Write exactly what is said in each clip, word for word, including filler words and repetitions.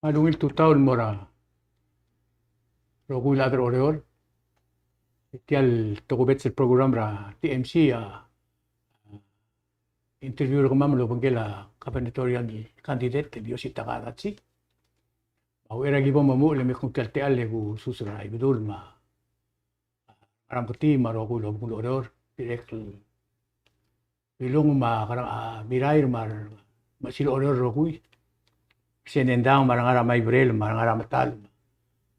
Kmal ungil tutau el mo er a rokui el chad er a Oreor. Tia el tokubets el program er a T M C a interview er kemam el obengkel a gubernatorial candidate el Yositaka Adachi. A uchei er a ki bo memuchel e me knguu tia el techall e kusus er a Ibedul me a Ngerang Ketii me a rokui el obengkel a Oreor, dirrek el Ilung me a Ngerang, a, Mirair me a, me a Sir Oreor el rokui. Senendang me a Ngerang Maibrel me a Ngerang Metal.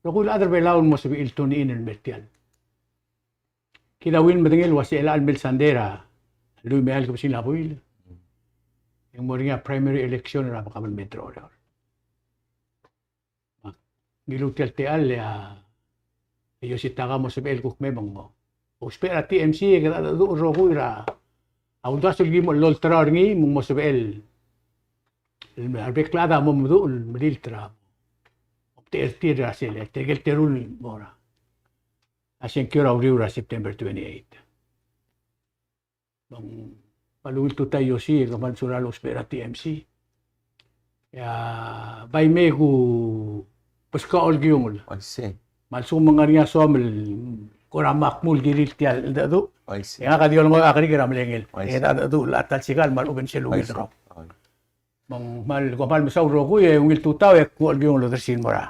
Rokui el chad er a Belau el mo sebechir el tune in el mer tiang. Kid a ungil medengei el uase chelecha el mei el sandei er a lluich me a eai el kebesengil a buil e ng mo er ngii a primary election er a kabelment er a Oreor. Me ngiluu tia el techall e a Yositaka a mo sebechel el kuk mei me ng mo ousbech er a T M C e kede chedecheduch el rokui er a uldasu el ki mo olterau er ngii me ng mo sebechel el, el rebek el chad a mo meduch el melilt er a omtechei er tir er a sel, tirke el teru el mo er a sengkio er a uriul er a September twenty-eight. Me ng kmal ungil tutau Yosi, e kmal mesulang el ousbech er a T M C. E a bai mei e ku beskau a olkiungel. Uaisei. Me a lsekum ng ngar er ngii a soam el kora mo kmu el kirir tia el cheldecheduch. Uaisei. E ngak a di olengeseu a kerik er a melengel. Uaisei. E cheldecheduch el ta el sikal me a lechub e ng sel ungil er kau. Uaisei. Me ng kmal, kom kmal mesaul el rokui, e ungil tutau, e kuk olkiungel el odersii el mo er a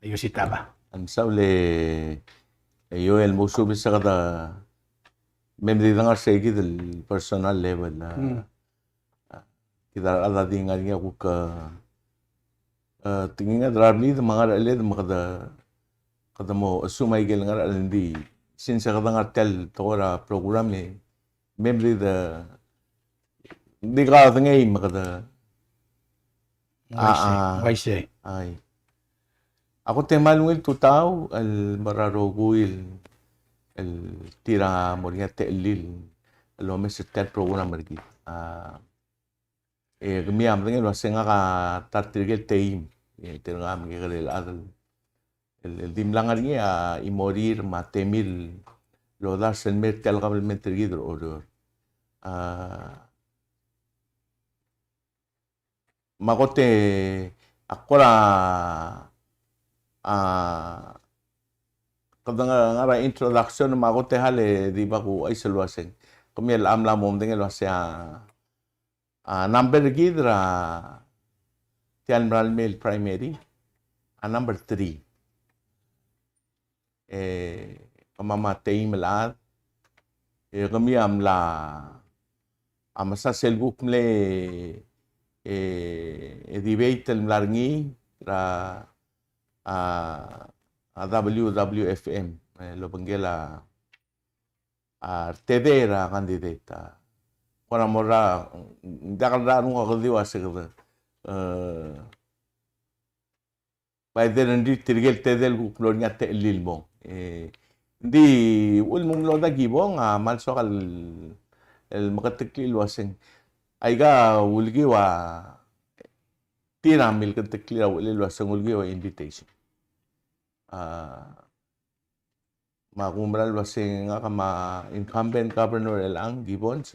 Yositaka. Kmal mesaul e Yoel, mo subes e kede, me mdi dengar sei kid el personal level, a, hmm, a, kid a rechad a di ngar er ngii a kuk, a, tekinged er a reblid me a ngerecheled me kede, kede mo assume aike el ngerecheled, ng di since kede ngar tia el tekoi er a program e me mdi de, di kau dengei me kede. Uaisei, a, a, uaisei. Ai. A kot e kmal ungil tutau el mo er a rokui el, el tir a mo er ngii a techellir el omes er tia el program er kid. A, e kemiu a medengei el uase ngak a ta er tirke el teim, e tirka me kekerei el chad el, el, el dimlak ngar er ngii a chimorir me a temir el odars el mer tia el kabelment er kid er a Oreor. A, me a kot e ak kora, a, kede ngar, ngar er a introduction me a kot e hale di ba kuchais el uaseng. Kemiu a mla mo medengei el uase a, a, number er kid er a tia el mera el mei el primary a number three. E kemam a teim el chad, e kemiu a mla, a mesa sel kuk mle, e, e debate el mla er ngii er a, a, a W W F M, e, el obengkel a, a, retedei er a candidate, a. Kora mo er a, ng diak el rrau a renguk a kediu a se kede, e, bai de rengrir tirke el tedei el kuk mlo er ngii a techellir el mong. E, ng di uchul me ng mlo daki bong, a, kmal soak el, el meketeklii el uaseng. Aika ulekiu a tir a milketeklii a uchelel el uaseng ulekiu a invitation. A, me a kumerang el uaseng ngak me a incumbent governor er chelechang, Gibbons,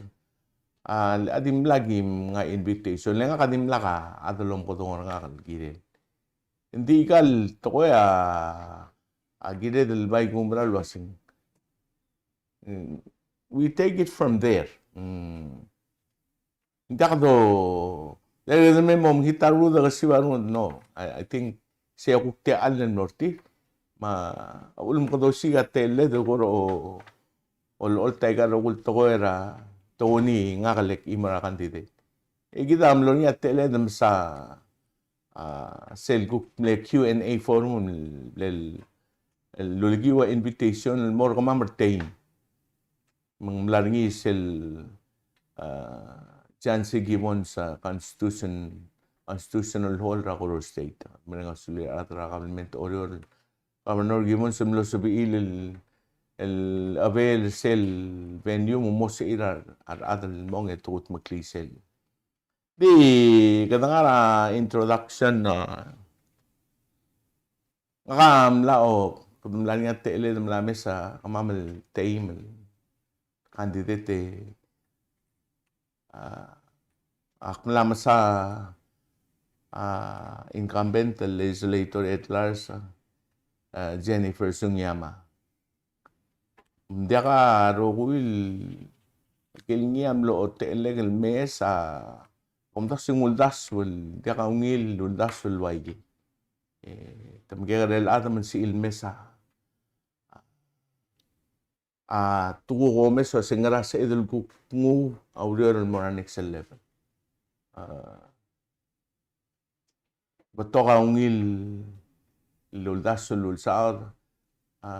a, a dimlak ki mngai a invitation, le ngak a dimlak a chad el omekedong er ngak el kirel. Ng di aika el tekoi a, a kired el bai kumerang el uaseng, mm, we take it from there. Mm. Ng diak do, le, le, me mo mekngit a rengud e ke siu a rengud, no. I, I think sei a kuk techall el mlo er tir. Me a ulemekedosiik a techelled el kora o, olecholt aika el rokui el tekoi er a, tokuni ngak el kmo er a candidate. E kid a mlo er ngii a techelled el mesa, a, sel kuk mle Q and A forum el, el, el ulekiu a invitation el mo er kemam er teim. Me ng mla er ngii sel, a, John C. Gibbons, a, Constitution, Constitutional Hall er a Koror State. Mereng a sulir a rechad er a kabelment er a Oreor. Governor Gibbons el mlo sebechir el, el avail sel venue me mo sebechir a, a rechad el mong e te kudmeklii sel. Di kede ngar er a introduction, a, ngak a mla, o, kede mla er ngii a techelled el mla mesa kemam el teim el candidate, a, ak mla mesa a incumbent legislator at large, a, a Jennifer Sugiyama. Ng diak a rokui el kel ngii a mlo techellek el mesa, a, omdasu ng uldasu el, diak a ungil el uldasu el uaike. E, te mekekerei el chad me ng sebechir el mesa a, a, tekoi el omes el se ngera sebeched el kuk nguu a ureor el mo er a next level. A, betok a ungil el uldasu el ulsaod, a,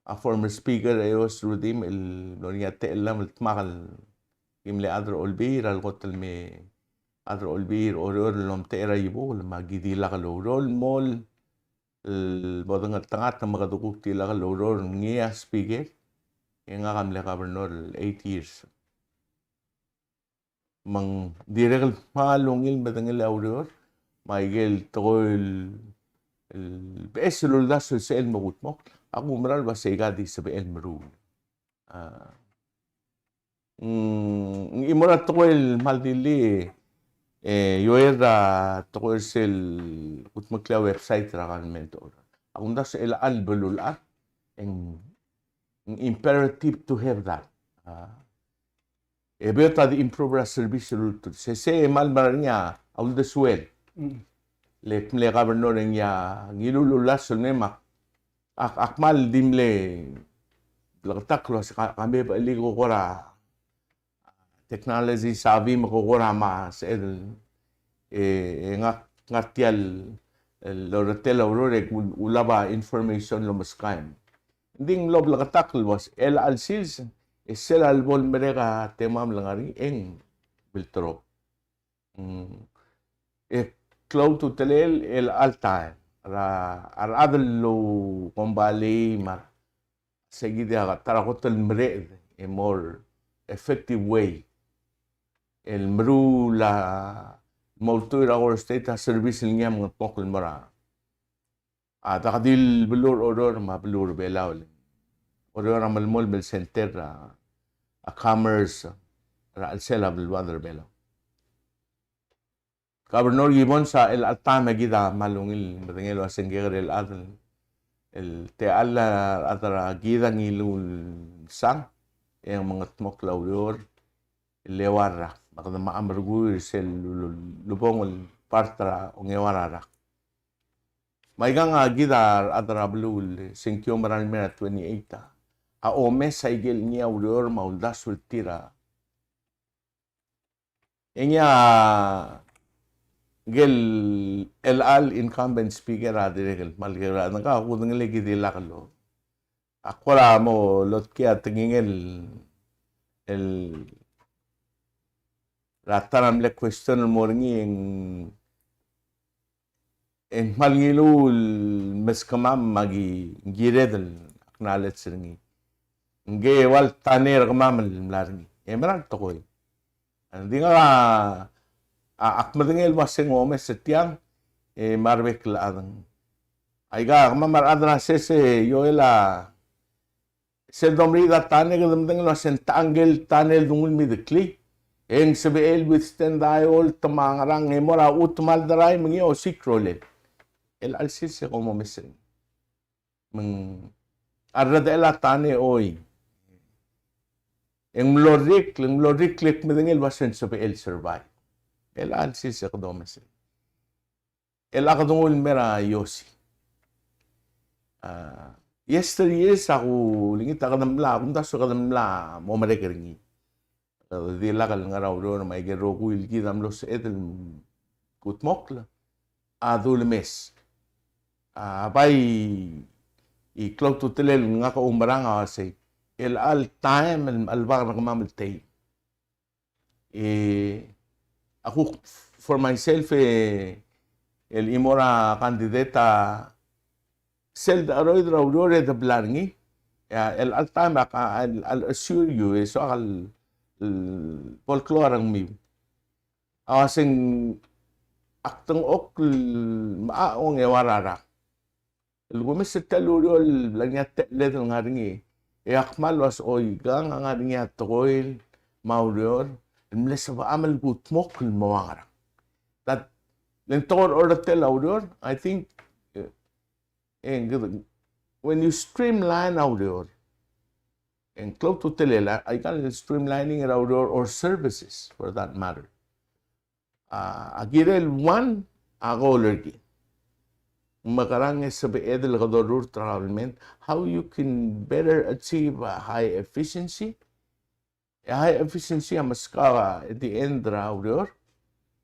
a former speaker Eyos Rudimch el mlo er ngii a techellam el dmak el ki mle chad er a Olbiil, a le kot el me chad er a Olbiil er a Oreor el omtechei er a Iebukel, me aki di lak loureor el mo el bo dengeltengat me kede kuk di lak loureor ngii a speaker, e ngak a mle governor el eight years. Me ng dirrek el kmal ungil medengei a ureor, me aike el tekoi el, el beches el uldasu el sel mo kudmokl, a kumerang el ua se aika di sebechel meruul. A, mm, ng chimo er a tekoi el kmal di le, e, ioel er a tekoi er sel kudmeklii a website er a government. A kumdasu el chelecha el beluulechad, e ng, ng imperative to have that. A, e beot a di improve er a service el ultuil. Se, se kmal mera er ngii a uldesuel. Mm. Le mle governor e ngii a ngiluu el uldasu el mei me ak, ak kmal di mle bleketakl el ua se ka, ka me bechelik ko kora technology savvy me ko kora me sebeched el, e, e ngak, ngar tia el, el orretel a ureor e kul, kulab a information el omeskau. Ng di ng mlo bleketakl el ua se chelecha el sils, e sel lebo el merek a temam el ngar er ngii e ng bilterob. Mm. E klou a ultutelel el chelecha el taem er a, a rechad el oukombalii me a se kid a ta er a kot el mereched a more effective way el meruul a mo ultuil er a Koror State a service el ngii a mengetmokl el mo er a a, diak di el beluu er a Oreor me a beluu er a Belau. Oreor a melemolem el center er a, a commerce er a chelsel a beluad er a Belau. Governor Gibbons, a chelecha el taem e kid a kmal ungil medengei el ua se ng kekerei el chad el, el techall a rechad er kid a ngiluu el sang e ng mengetmokl a ureor el eua el rak. Me kede mo merkui er sel lu, lu, lubong el part er a ongeua el rak. Me aikang a kid a rechad er a beluu el sengkio me er a lemei er a twenty-eight a, a omes aike el ngii a ureor me a uldasu el tir a. E ngii a ngikel chelecha el incumbent speaker a dirrek el kmal kekerei el chad, ngka a kudengelii e ki di lak lo. A kora mo lotkii a tekingel el, er a ta er a mle question el mo er ngii e ng e ng kmal ngiluu el meskemam me aki kired el acknowledge er ngii. Ngke ua el tanei er kemam el mla er ngii. E mera el tekoi. Ng di ngak a, a, ak medengei el ua se ng omes er tiang, e me a rebek el chad. Aika kemam a rechad er a sese, ioel a sel domriid a tanei, kede medengei el ua se ng techa ngkel tanei el dungul mideklii, e ng sebechel withstand a eolt me a ngerang, e mo er a chutem el derael me ngii a osiik a rolel. Chelecha el sils e kom omes er ngii. Me ng a rredechel a tanei, oi. E ng mlo rikl, e ng mlo rikl e kmedengei el ua se ng sebechel survive. Chelecha el sils e kede omes er ngii. Chelecha kede nguu el mei er a Iosi. A, yesteryears a kulengit a kede mla, kumdasu e kede mla mo merek er ngii. Kede di lak el ngar er a ureor me aike el rokui el kid a mlo sebeched el kudmokl a dulemes. A, bai, e klou a ultutelel ngak a oumerang a uasei, chelecha el taem el, el mechelebangel er kemam el teim. E, a kuk for myself, e, el chimo er a candidate a sel decheroid er a ureor e de bla er ngii. E a, chelecha el taem a, a, I'll assure you, e soak el, el bo el klou a rengmiu. A uaseng ak dengchokl el mechar a ongeua el rak. El kumes er tia el ureor el bla er ngii a techelled el ngar er ngii. E ak kmal uase, oi, kang a ngar er ngii a tekoi me a ureor el mle sebecham el kudmokl el mo ua ngerang. That, le ng tekoi er a orretel a ureor, I think, eh, eh, when you streamline a ureor, e ng klou a ultutelel a, aika el streamlining er a ureor or services for that matter. A, a kirel one, a goal er kid. Ng mekerang e sebeched el kede orrurt er a kabelment, how you can better achieve a high efficiency. E high efficiency a meskau a, at the end er a ureor,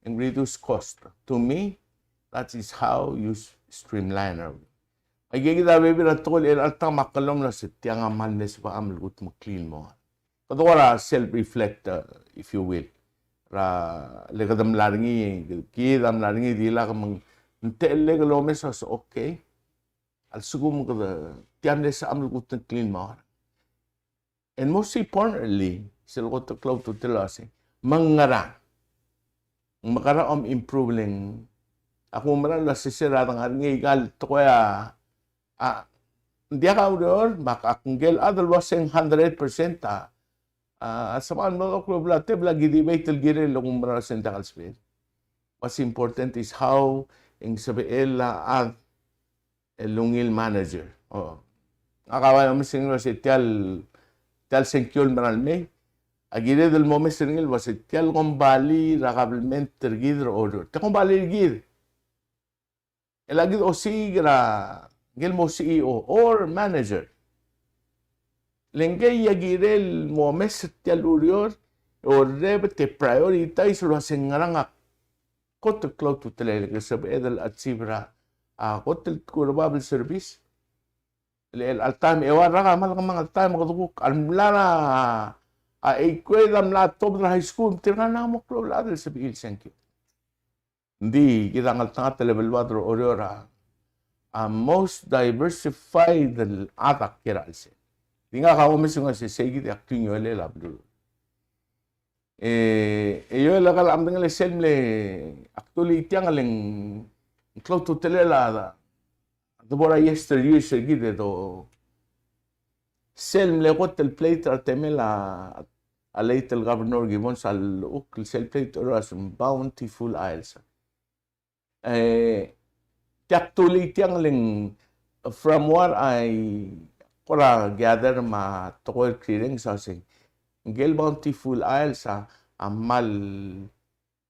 e ng reduce cost. To me, that is how you s-, streamline a ureor. Aike kid a bebil er a tekoi el alta me ak lomdasu e tiang a kmal mle sebecham el kudmeklii el mo. Kede kora self-reflect, uh, if you will. Er a le kede mla er ngii, kid a mla er ngii, di lak me ng techellek el omes a se, okay. A lsekum kede, tia mle sebecham el kudmeklii el mo. And most importantly, sel kot el klou a ultutelel a se, me ng ngerang. Me ng ngerang a mo improve el ng. Ak oumerang el uase sel a dengar er ngii aika el tekoi a, a, ng diak a ureor, me ak, ak ngike el chad el uase ng hundred percent a, a, sebecham el mo klou el bla, te bla ki debate el kirel el oumerang el uase ng diak el sebechel. What's important is how e ng sebechel a chad el ungil manager. O. Ngak a bai omes er ngii el uase tia el, tia el sengkio el mera el mei, a kired el mo omes er ngii el uase tia el kombalii er a kabelment er kid er a Oreor. Tia el kombalii er kid. E le kid osiik er a, ngike el mo C E O or manager. Le ngii a kirel el mo omes er tia el ureor, e orrebet e prioritize el uase ng ngerang a kot el klou a ultutelel el ke sebeched el achieve er a, a, kot el tkul er a bab el service. El, el, alta me, e ua rak a kmal kemanget el taem e kede kuk, a mla er a, a, eighth grade a mla tobed er a high school, me tirka a mo klou el chad el sebechir el sengkio. Ng di kid a ngeltengat el beluad er a Oreor a, a most diversified el chad a kiei er a chelsel. Di ngak a omes e ng uase sei kid a klungiolel a beluu. E, e Joel, a kal a medengei el sel mle, actually tiang le ng klou a ultutelel a, a debo er a yesteryears er kid e do. Sel mle kot el plate er a temel a, a late el Governor Gibbons a llechukl sel plate er a se Bountiful Isles. E, tia actually tiang le ng, from what I kora gather me a tekoi el kireng a se, ngike el Bountiful Isles a, a kmal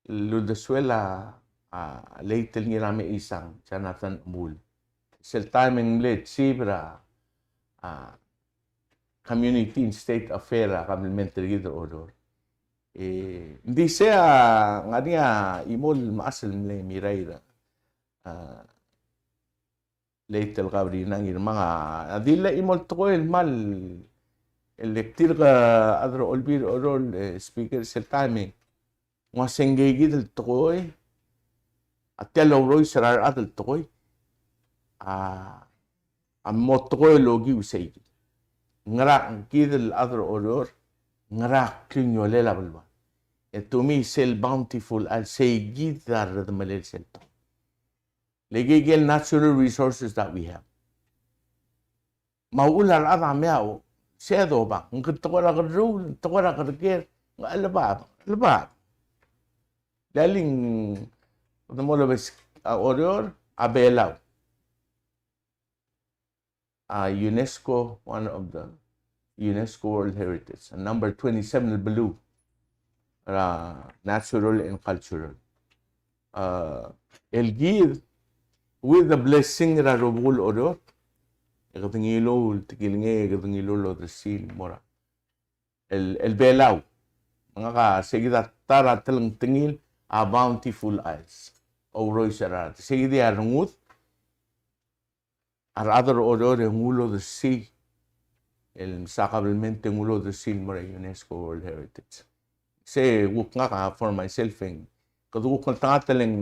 uldesuel a, a, late el Ngiramechiisang, Jonathan Muhl. Sel taem e ng mle chief er a, a, Community and State Affair er a kabelment er kid er a Oreor. E, ng di sei a ngar er ngii a chimo el mechas el mle mirrael er a, a, late el Governor Ngirmang a, a di le chimo el tekoi el kmal, el le tirka a chad er a Olbiil er a Oreor, e, speaker sel taem e ng uase ngii kid el tekoi, a tia el ourois er a rechad el tekoi, a, a mo tekoi el okiu sei kid. Ngera kid el chad er a Oreor, ngera klungiolel a beluad. E to me sel Bountiful Isles sei kid a redemelel sel tekoi. Le aike el natural resources that we have. Me a uchul a rechad a mei a, o, se a dobang, ng tekoi er a kerruul, ng tekoi er a kerker, ng chelebacheb, chelebacheb. Le a le ng, kede mo lobes a Oreor, a Belau. A UNESCO, one of the UNESCO World Heritage, a number twenty-seven el beluu er a natural and cultural. A, el kid, with the blessing er a rubekul Oreor, e kede ngiluu el tekingel, e kede ngiluu el odersii el mo er a. El, el Belau. Me ngak a sei kid a ta er a telengtengil a Bountiful Isles. Ourois er a rechad. Sei kid a rengud, a rechad er a Oreor e ng uldersii. El msa kabelment e ng uldersii el mo er a UNESCO World Heritage. Se kuk ngak a for myself e ng, kede kuk ngeltengat el ng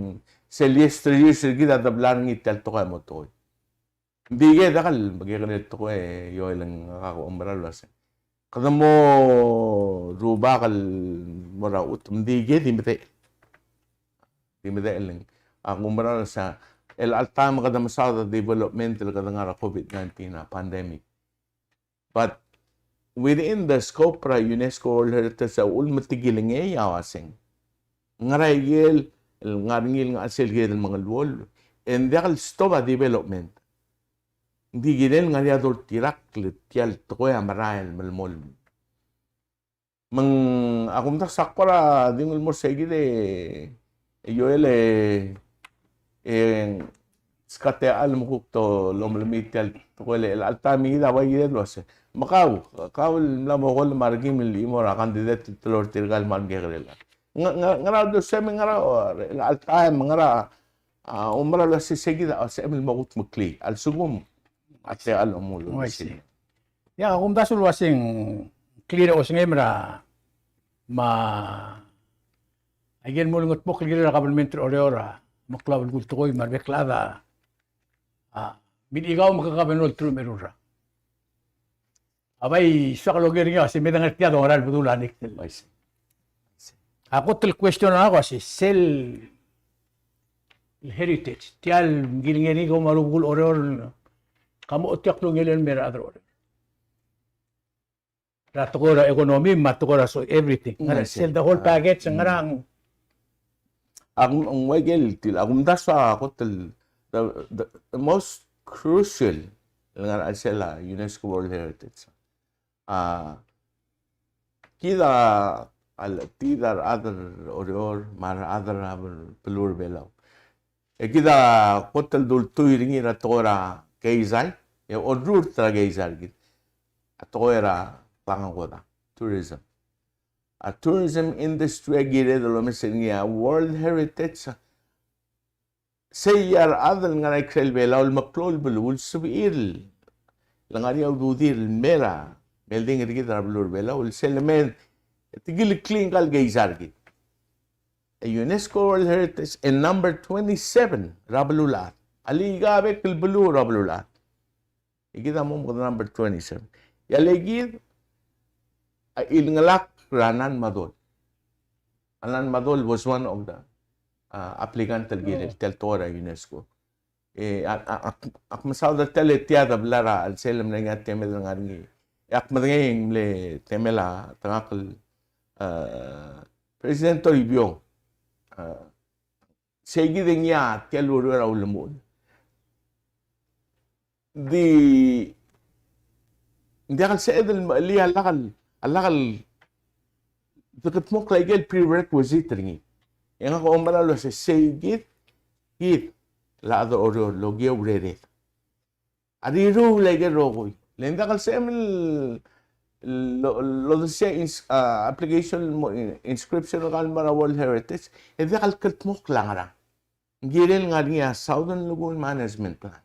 sel yesteryears er kid a de bla er ngii tia el tekoi a mo tekoi. Ng di kid a kal, me ke kede tekoi e Joel, e ngak a kumerang el uase kede mo rubak el mo er a chutem, ng di kid di medechel. Di medechel. Ak oumerang el uase el alta me kede mesaod a development el kede ngar er a COVID nineteen a pandemic. But within the scope er a UNESCO World Heritage a uchul me te kilengei a uaseng, ngera ikel ngar er ngii el ngar er sel kired el mengeluolu, e ng diak el stop a development. Ng di kirel ngar er ngii a doltirakl er tia el tekoi a merael el melemolem. Me ng, a kumdasu a kora di nguu el mo er sei kid e, e Joel e, e, se kid a le me kuk to lomelemii tia el tekoi el, el alta me kid a bai kid el uase, me kau, kau el mla mo kol me a rekim el chimo er a candidate el teloi er tirka el me a remekekerei el. Ng, ng, ngera a uldesuem, ngera, el alta me ngera, a, oumera el uase sei kid a sebechem el mo kutmeklii a lsekum a techall a mo. Oh, I see. Ia, a kumdasu el uaseng clear a osengem er a, me aike el mo ulengetmokl el kirel a kabelment er a Oreor a meklou a belkul tekoi me a rebek el chad a, a, milechikau me ke kabelment el teruich me a eru el rak. A bai soak el oker er ngii a se me dengar tia dongera el bedul a next el. I see. A kot el question er ngak a se sel heritage, tia el ngilngel er ngii kom a rubekul Oreor, ka mo otiakl el ngilngel el mei er a rechad er Oreor. Er a tekoi er a economy, me a tekoi er a so everything. Ngera, I see, sel the whole package, ngera. Ak, ng ua ikel til, a kumdasu a kot el, the, the, the most crucial el ngar er a chelsel a UNESCO World Heritage. A, kid a, a le, kid a rechad er Oreor, me a rechad er a beluu er a Belau. E kid a kot el dultuil er ngii er a tekoi er a keizai, e orrurt er a keizai er kid. A tekoi er a klengar er a ngodech, tourism. A tourism industry a kired el omes er ngii a World Heritage. Sei a rechad el ngar er a ikrel Belau el meklou el beluu el sebechir el ngar er ngii a ududir el mei er a, melding er kid er a beluu er a Belau, el sel me te kileklir ngka el keizai er kid. A UNESCO World Heritage e number twenty-seven er a beluulechad. A le ika bek el beluu er a beluulechad. E kid a mo me kede number twenty-seven. E a le kid a chilengelakl er a Nan Madol. A Nan Madol was one of the, uh, applicant el kirel tia el tekoi er a UNESCO. E, a, a, ak, ak mesaod er tia el, tia de blai er a chelsel el mle ngii a temel el ngar er ngii. E ak medengei e ng mle temel a, te ngak el, uh, President Toribiong. Uh, sei kid e ngii a tia el ureor a ulemuchel. Di, ng diak el sebeched el mechelii a lak el, a lak el, dekedmokl a ikel prerequisite er ngii. E ngak a oumera el uase sei kid, kid el chad er Oreor el okiu a urered. A riruul a ikel rokui. Le ng diak el sebechem el, lo, lo, lo, se ins-, a, application el mo in-, inscription er kau el mo er a World Heritage, e diak el kedmokl a ngerang. Ng kirel ngar er ngii a Southern Lagoon Management Plan.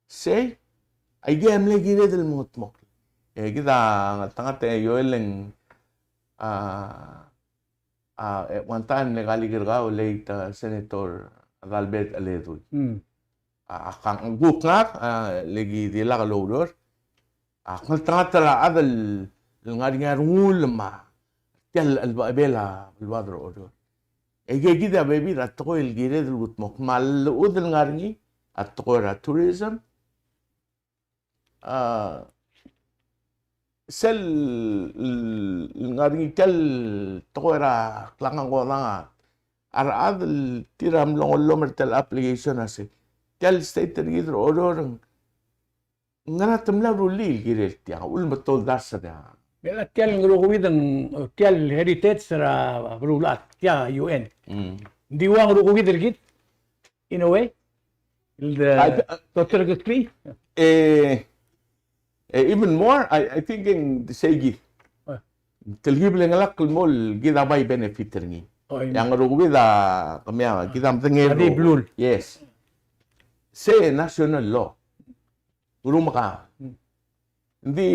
Sei, aikei a mle kired el mengetmokl. E kid a ngeltengat e Joel e ng, a, a, e, one time el kalik er kau, late, a, Senator Adalbert Aledui. Hmm. A, a, kang, kuk ngak, a, le ki dilak el oureor. A, kmal ngeltengat er a chad el ngar er ngii a rengul me a tia el, el bechebel a beluad er Oreor. E kid a bebil er a tekoi el kired el kudmokl me a llechud el ngar er ngii a tekoi er a tourism. A, sel, el ngar er ngii tia el tekoi er a klengarangkodang a rechad el tir a mlo ngellomer tia el application a se tia el state er kid er Oreor, ngera te mla rullii el kirel tiang, uchul me te oldars er a. Me a tia el ngerukeuid, tia el heritage er a beluulechad, tia U N. Mm. Ng di ua ngerukeuid er kid, in a way. El de, I, I, toter keklii. E, e, even more, I, I think ng sei kid. Eh. Telkib el ngelakl el mo el kid a bai benefit er ngii. Oh, e ng ngerukeuid a kemiu, kid a medengei a di beluu. Yes. Sei national law. Urumeka. Hmm. Ng di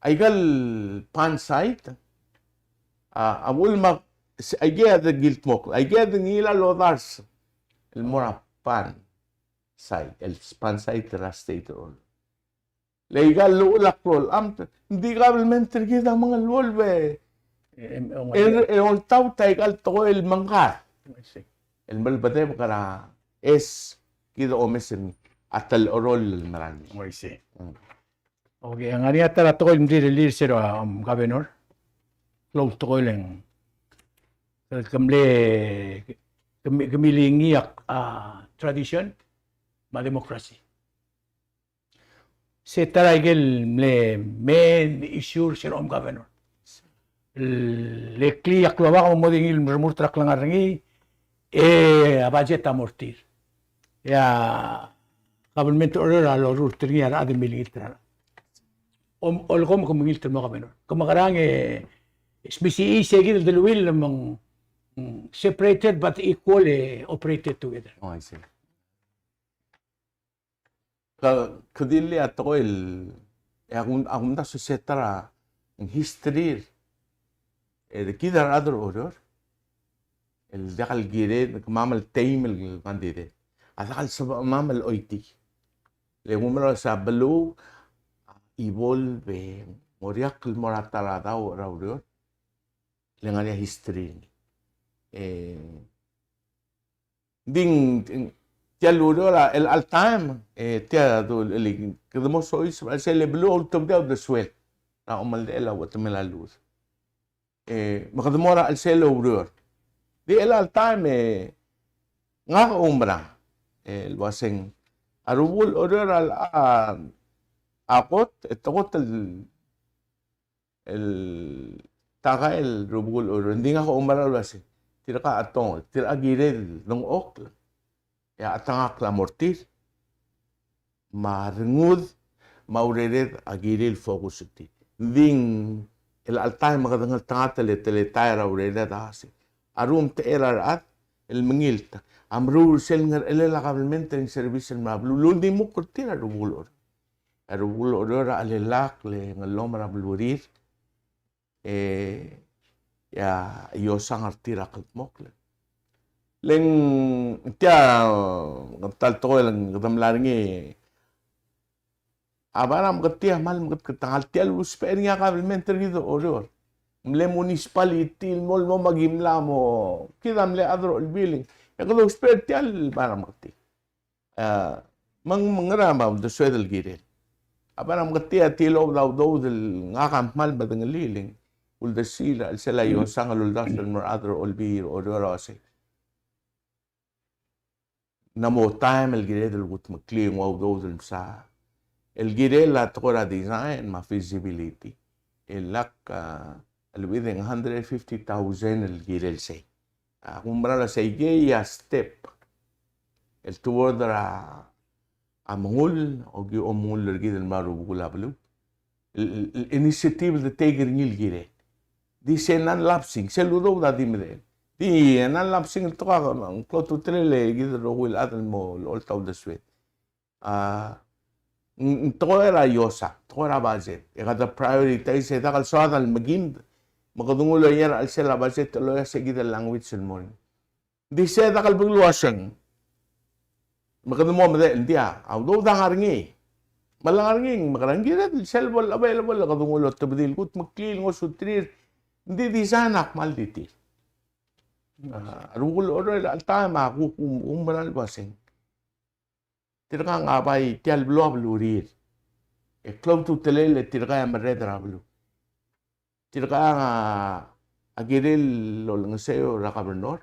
aika el pond site, a, a uchul me a, se, aike a de kildmokl, aike a de ngilai el odars el mo er a pond site, el pond site er a state er Oreor. Le aika el llechul a klou el amt, ng di government er kid a mengeluolu e, e, e, e oltaut aika el tekoi el mengkar. I see. El melbedebek er a S kid a omes er ngii a telecheroll el merael. I see. Mm. Okay, ng ngar er ngii a ta er a tekoi el mrirelir er sel, um, governor. Klou el tekoi el ng, ke mle, ke mi-, ke milengei a, a tradition me a democracy. Se ta er a ikel mle main issue er sel om governor. Le klii a klobak me ng mo di ngii el remurt er a klengar er ngii, e a budget a mo er tir. E a government er Oreor a lorurt er ngii a rechad el milengilt er a rechad. Om, olekom ke mengilt el mo governor. Ke mekerang e smisichii se kid el deleuill me ng, mm, separated but equal e operated together. Oh, I see. Ke, ke di le a tekoi el, e a kum-, a kumdasu se ta er a history er, e de kid a rechad er Oreor el diak el kired, kemam el teim el candidate, a diak el sebechemam el choitii. Le kumerang se a beluu a evolve e ng oriakl el mo er a ta er a daob er a Oreor, le ngar er ngii a history. E Ng di, tia el ureor er chelecha el taem, e tia a dul, el, kede mo soiseb el sel beluu a ultebedii a uldesuel er a omeldechel a uchetemel a llach. E, me kede mo er a chelsel a ureor. Di chelecha el taem, e, ngak a oumerang, e, el uaseng a rubekul Oreor a, a, a kot, e, te kot el el takai el rubekul Oreor. Ng di ngak a oumera el uasei, tirka a tong, tirka a kired el dengchokl e a chetengakl a mo er tir, me a rengud me a urered a kirir el focus er tir. Ng di chelecha el taem me kede ngeltengat el teleteletael er a urered a uasei, a rumtechei er a rechad el mengilt a meruul sel ngerechelel a kabelment el service el mla beluu el uldimukl er tir a rubekul Oreor. A rubekul Oreor a chelellakl e ng llomes er a belurir, e a iosang er tir a kldmokl. Le ng tia, ng ta el tekoi el kede mla er ngii, a bai er a meketii a kmal meketeketang el tia el ousbech er ngii a kabelment er kid er Oreor. Ng mle municipality el mo, el mo me ki mla mo, kid a mle chad er a Olbiil, e kede ousbech er tia el bai er a meketii. A, me ng, me ng ngera me a uldesued el kirel. A bai er a meketii a tilobed a udoud el ngak a kmal medengelii el ng uldesiil er a chelsel a iosang el uldasu el mo er a rechad er a Olbiil er Oreor a uasei, ng mo taem el kired el kutmeklii e ng ua udoud el msa el kirel a tekoi er a design me a feasibility. E lak, a, a leuid e ng hundred fifty thousand el kirel sei. A kumerang el uasei ikei a step el toward er a mengull, oki omengull er kid el mla rubekul a beluu. El, el, el initiative el de take er ngii el kirel. Di se non-lapsing, sel udoud a di medechel. Di non-lapsing el tekoi a ng klou a ultutelel e kid el rokui el chad el mo olecholt a uldesued. A, ng, ng tekoi er a iosang, tekoi er a budget. E kede prioritize e dak el soad el mekind, me kede nguu el oear er a chelsel a budget el oear se kid el language el mo er ngii. Ng di se dak el bek el uaseng, me kede mo medechel, ng di a udoud a ngar er ngii. Me le ngar er ngii, me kede kired el sel bo el available, kede nguu el otebedii el kutmeklii el ngosuterir. Ng di design a kmal di tir. A, rubekul Oreor er chelecha el taem a kuk, um, oumera el uaseng, tirka a bai tia el beluu a belurir. E klou a ultutelel e tirka a merreder er a beluu. Tirka a, a kirel el olengeseu er a kabernor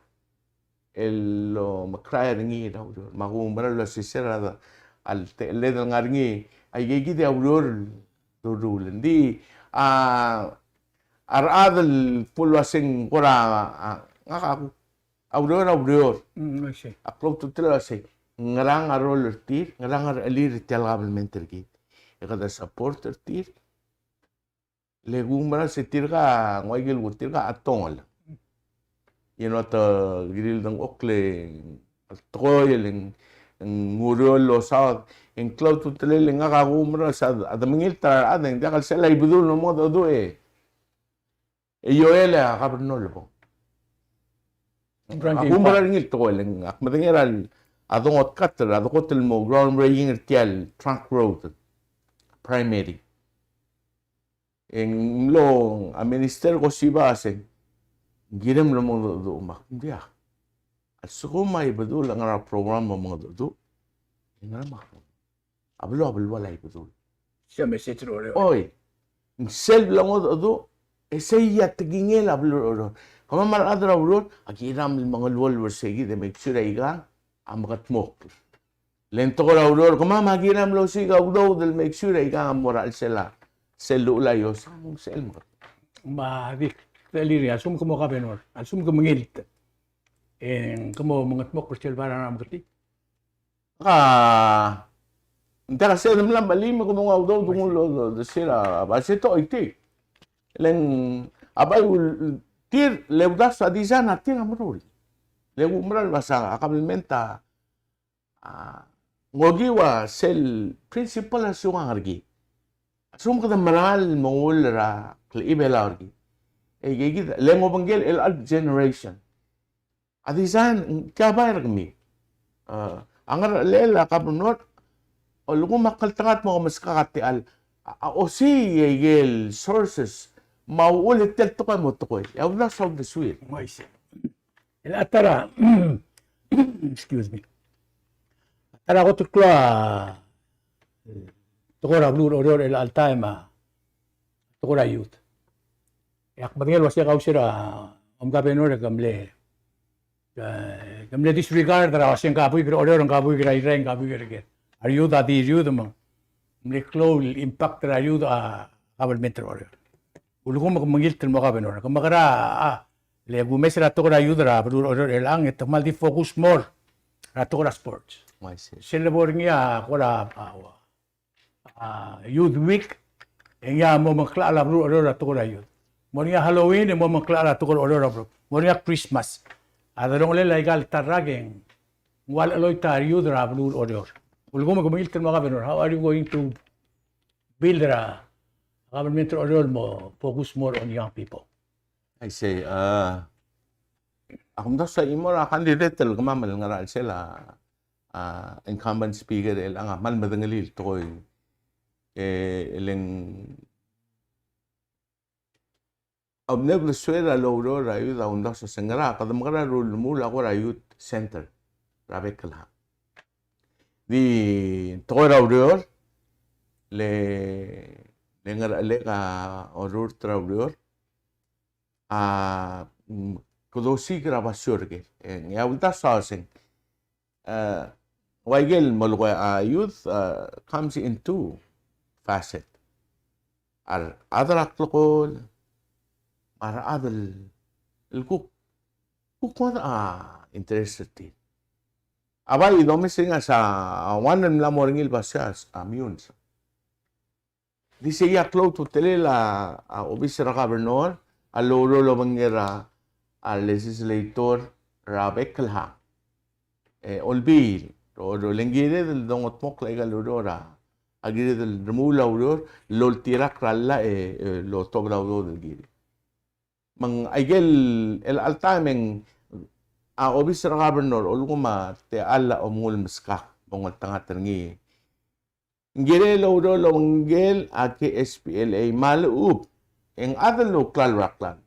el omekrael er ngii er a ureor. Me a kumerang el uasei se er a, a techelled el ngar er ngii, aikei kid a ureor el doruul. Ng di, a, a rechad el kmo el uaseng kora, a, ngak a kuk a ureor, a ureor. Mm, I see. A klou a ultutelel a uasei, ngerang a rol er tir, ngerang a rechelir er tia el kabelment er kid. E kede support er tir. Le kumerang se tirka, ng ua ikel kuk tirka a tongel. You know, te kirir el dengchokl e a tekoi el ng, ng ureor el losaod, e ng klou a ultutelel e ngak a kumerang se a de mengilt er a rechad e ng diak el sel a Ibedul el mo mengedecheduch e e ioel a kabernor el bong. Frank, a kumerang er ngii el tekoi el ng, ak medengei er a dongot kat er a, a dongot el mo groundbreaking er tia el trunk road, primary. E ng mlo a minister ko siba a se ng kirem el mo mengedecheduch me ak, ng diak. A lsekum a Ibedul a ngar er a program el mo mengedecheduch, e ng ngar er a, a beluu, a beluu a Ibedul. Sei a message er a Oreor. Oi. Sel bla ngodech a du, e sei a tekingel a beluu er a Oreor. Kemam a rechad er a Oreor, a kiram el mengeluolu er sei kid e make sure aika a mekedmokl. Le ng tekoi er a Oreor, kemam a kiram el osiik a udoud el make sure aika a mo er a chelsel a, sel uchul a iosang, sel mekedmokl. Me a di, Deliria, a lsekum ke mo governor, a lsekum ke mengilt, e ng ke mo mengetmokl er sel bar a meketii? Ka, ng diak a sebeched el mla me a chim e kede nguu a udoud el nguu el, el, el, sel a, a, bai se te choitii. Le ng, a bai ul-, tir, le uldasu a design a tir a meruul. Le kumerang el uasei a kabelment a, a, ng okiu a sel principle a siukang er kid. A lsekum kede meral mengull er a klechibelau er kid, e kid, le ng obengkel el generation. A design, ke bai er kemiu. A, a ngerchelel a governor, a lsekum a klengeltengat mo meskak a techall, a, a osii a ikel sources, me a uchul e tia el tekoi mo tekoi. E a uldasu a uldesuir. Uaisei. El a ta er a, excuse me. A ta er a kot el klou a tekoi er a beluu er a Oreor er chelecha el taem a tekoi er a youth. E ak medengei el uasei kau sel a, om governor e ke mle, e, ke mle disregard er a uasei ngka a buik er a Oreor, ngka a buik er a Irrai, ngka a buik er a Ked. A re youth a di re youth me ng mle klou el impact er a youth a kabelment er a Oreor. Ulekum ke mengilt el mo governor, ke mekera a, le kumes er a tekoi er a youth er a beluu er a Oreor er chelechang, e te kmal di focus more er a tekoi er a sports. I see. Sel lebo er ngii a kora, a, a, Youth Week, e ngii a mo mengklechel a beluu er a Oreor er a tekoi er a youth. Mo er ngii a Halloween, e mo mengklechel a tekoi er a Oreor er a beluu. Mo er ngii a Christmas. A delongelel aika el ta el rak e ng ua lecheloit a re youth er a beluu er a Oreor. Ulekum ke mengilt el mo governor, how are you going to build er a government er a Oreor el mo focus more on young people? I see. A, ak omdasu a chimo er a candidate el kemam el ngar er a chelsel a, a, incumbent speaker er chelechang a kmal medengelii el tekoi. E, e le ng a mle uldesuir a loureor er a youth a omdasu el se ngera, kede mekera el remuul a kora youth center er a bek el hang. Di tekoi er a ureor, le, le ngerchelek a orrurt er a ureor, a, mm, kede osiik er a basio er ker. E, e a uldasu a oseng. A, ua ikel molekoi a youth, a, comes in two facet. A rechad er a klekool, me a rechad el kuk, kuk ngodech a interest er tir. A bai domes er ngii a se a one el mla mo er ngii el basio a, a Meyuns. Di sei a klou a ultutelel a, a obis er a governor, a loureor el obengkel a, a legislator er a bek el hang. E, olbiil, ro, ro, le ng kired el dongetmokl aika el ureor a, a kired el remuul a ureor, el oltirakl er a llach e, e, lotobed a udoud el kirir. Me ng aikel, el alta me ng, a obis er a governor, a lsekum a techall a omenguu el meskak, bo ngeltengat er ngii. Ng kirel el oureor el obengkel a K S P L A me a lechub e ng chad el ouklalo er a klalo.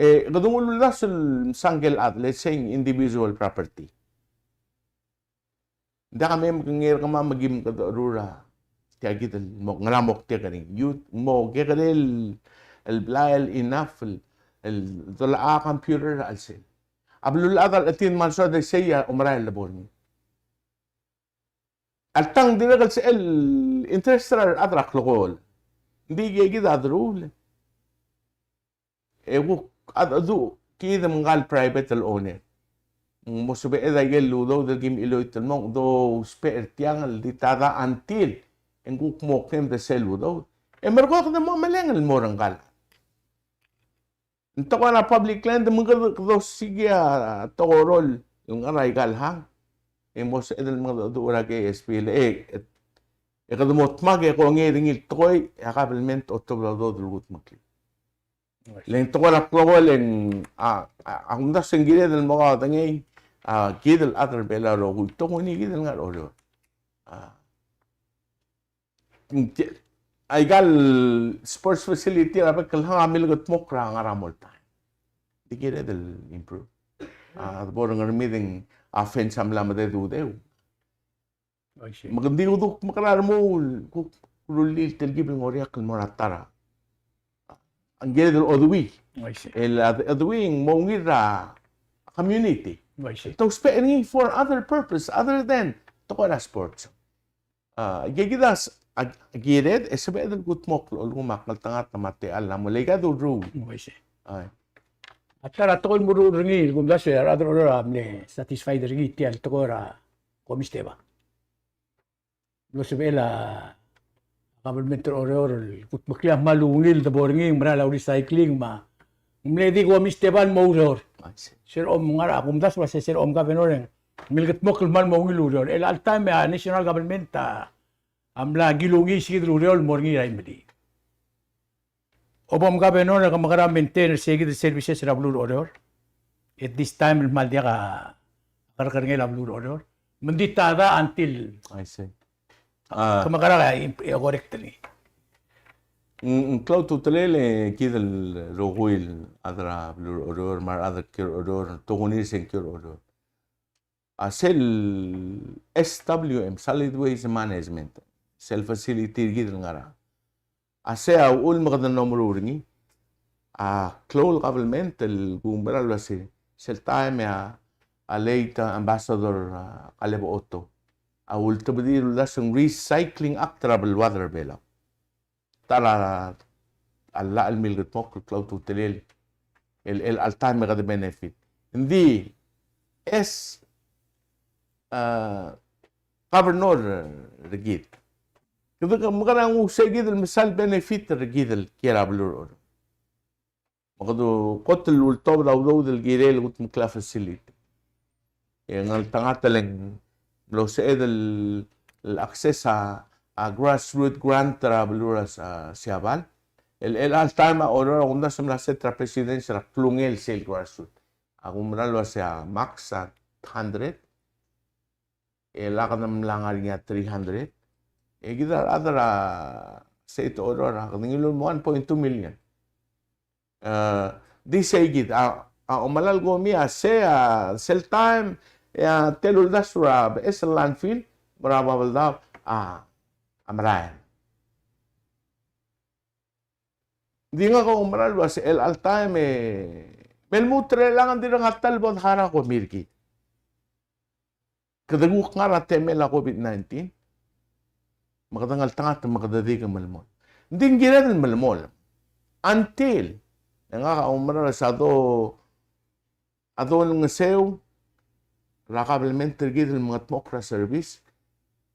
E kede nguu el uldasu el msa ngkel chad, let's say individual property. Ng diak a mei me ke ngii er kemam me kim kede cheruul er tia kid el mo, ngera moktek er ngii. Youth, mo kekerei el blai el enough el, el dolai a computer er a chelsel. A beluulechad a lechetil me a lsoad e sei a omerael el lebo er ngii. Alta ng dirrek el sebechel el interest er a rechad er a klekool. Ng di ikei kid a deruul. E kuk a dedu kid me ngka el private el owner. Ng mo sebeched a ikel udoud el kim chiloit el mong, dousbech er tiang el di tada until e ng kuk mo claim er sel udoud. E merekong e kede mo meleng el mo er ngka el Ng tekoi er a public land, me kede, kede osiik a tekoi el ngar er aika el hang. E mo sebeched el mengedecheduch er a K S P L A, e, e kede mo dmak e kongei er ngii el tekoi, e a kabelment a otobed a udoud el kudmeklii. Le ng tekoi er a klekool e ng, a, a, a kumdasu e ng kired el mo kaodengei, a, kid el chad er a Belau el rokui, tokuni kid el ngar er a Oreor. A. Aika el sports facility er a bek el hang a milkedmokl er a ngar er a Moltaem. Di kired el improve. A, bo er ngii a fence a mla mededudeu. I see. Me ng di kuk mekerang el mo, kuk rullii el telkib el ngoriakl el mo er a ta er a, ng kired el odui. I see. El a, odui ng mo ungil er a community. I see. Te ousbech er ngii for other purpose other than tekoi er a sports. A, ikakid a s-, a, kired, e sebeched el kudmokl el kuk mo klengeltengat me a techall a mo le ikakid a ureor. I see. Ai. A ta er a tekoi el mo er ngii, el kumdasu e a rechad er a Oreor a mle satisfied er ngii tia el tekoi er a Komistebal. Mlo sebechel a government er a Oreor el kudmeklii a kmal ungil el debo er ngii, ng mera el recycling me a ng mle di Komistebal el mo oureor. I see. Se er a om ngar er a kumdasu el uase se er a om governor e ng mle kudmokl el kmal mo ungil el ureor. El chelecha el taem e a national government a, a mla kilungii se kid el ureor el mo er ngii er a Imeliik. Obom governor, ke mekerang el maintain er se kid el services er a beluu er a Oreor? At this time el kmal diak a kerrekerngel a beluu er a Oreor. Me ng di ta da until, I see. A, ke mekerang e, e correct er ngii? Ng, ng klou a ultutelel e kid el rokui el chad er a beluu er a Oreor me a rechad er a kiei er a Oreor, tokuni er se ng kiei er a Oreor. A sel S W M, Solid Waste Management, sel facility er kid el ngar er a, a sei a uchul me kede omeruul er ngii, a klou el government el kuk mera el uase, sel taem e a, a late Ambassador, a, Caleb Otto a ultebedii el uldasu ng Recycling Act er a beluad er a Belau. Ta er a, a llach el milkedmokl el klou a ultutelel el, el chelecha el taem e kede benefit. Ng di, as, a, governor er kid, kede mekerang e ng ua se kid el mesa el benefit er kid el kiei er a beluu er a Oreor. Me kede kot el ultobed a udoud el kirel el kudmeklii a facility. E ngeltengat el ng mlo sebeched el, el access a, a grassroot grant er a beluu er a, a, Siabal. El, el chelecha el taem a Oreor a kumdasu e mla set er a president er a klungel sel grassroot. A kuk mera el uase a max a hundred. E a kede mla ngar er ngii a three hundred. E kid a rechad er a state er a Oreor a kede ngiluu el mo one point two million. E, di sei kid, a, a omelai el komi a sei, a, sel taem, e a tia el uldasu er a beches el landfill, mo er a Babeldaob, a, a merael. Di ngak a oumera el uase el chelecha el taem e, me lmuut er chelechang e ng dirk ngar er ngii a ta el bo deharau a komi er kid. Kede kuk ngar er a temel a COVID nineteen, me kede ngeltengat me kede di ke melemolem. Ng di ng kired el melemolem. Until, e ngak a oumera el uase a do, a dolengeseu er a kabelment er kid el mengedmokl er a service,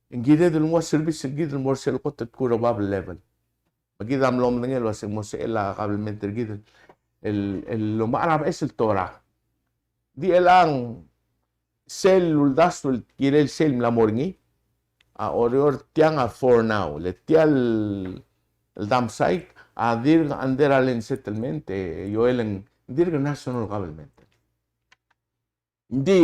e ng kired el nguu a service er kid el mo er sel kot el kuk er a bab el level. Me kid a mlo medengei el uase ng mo sebechel a kabelment er kid el, el, el lomechar a beches el torak. Di chelechang sel uldasu el kirel sel mla mo er ngii, a Oreor tiang a for now, le tia el, el dump site a dirk under a land settlement, e oel e ng dirk national government. Ng di,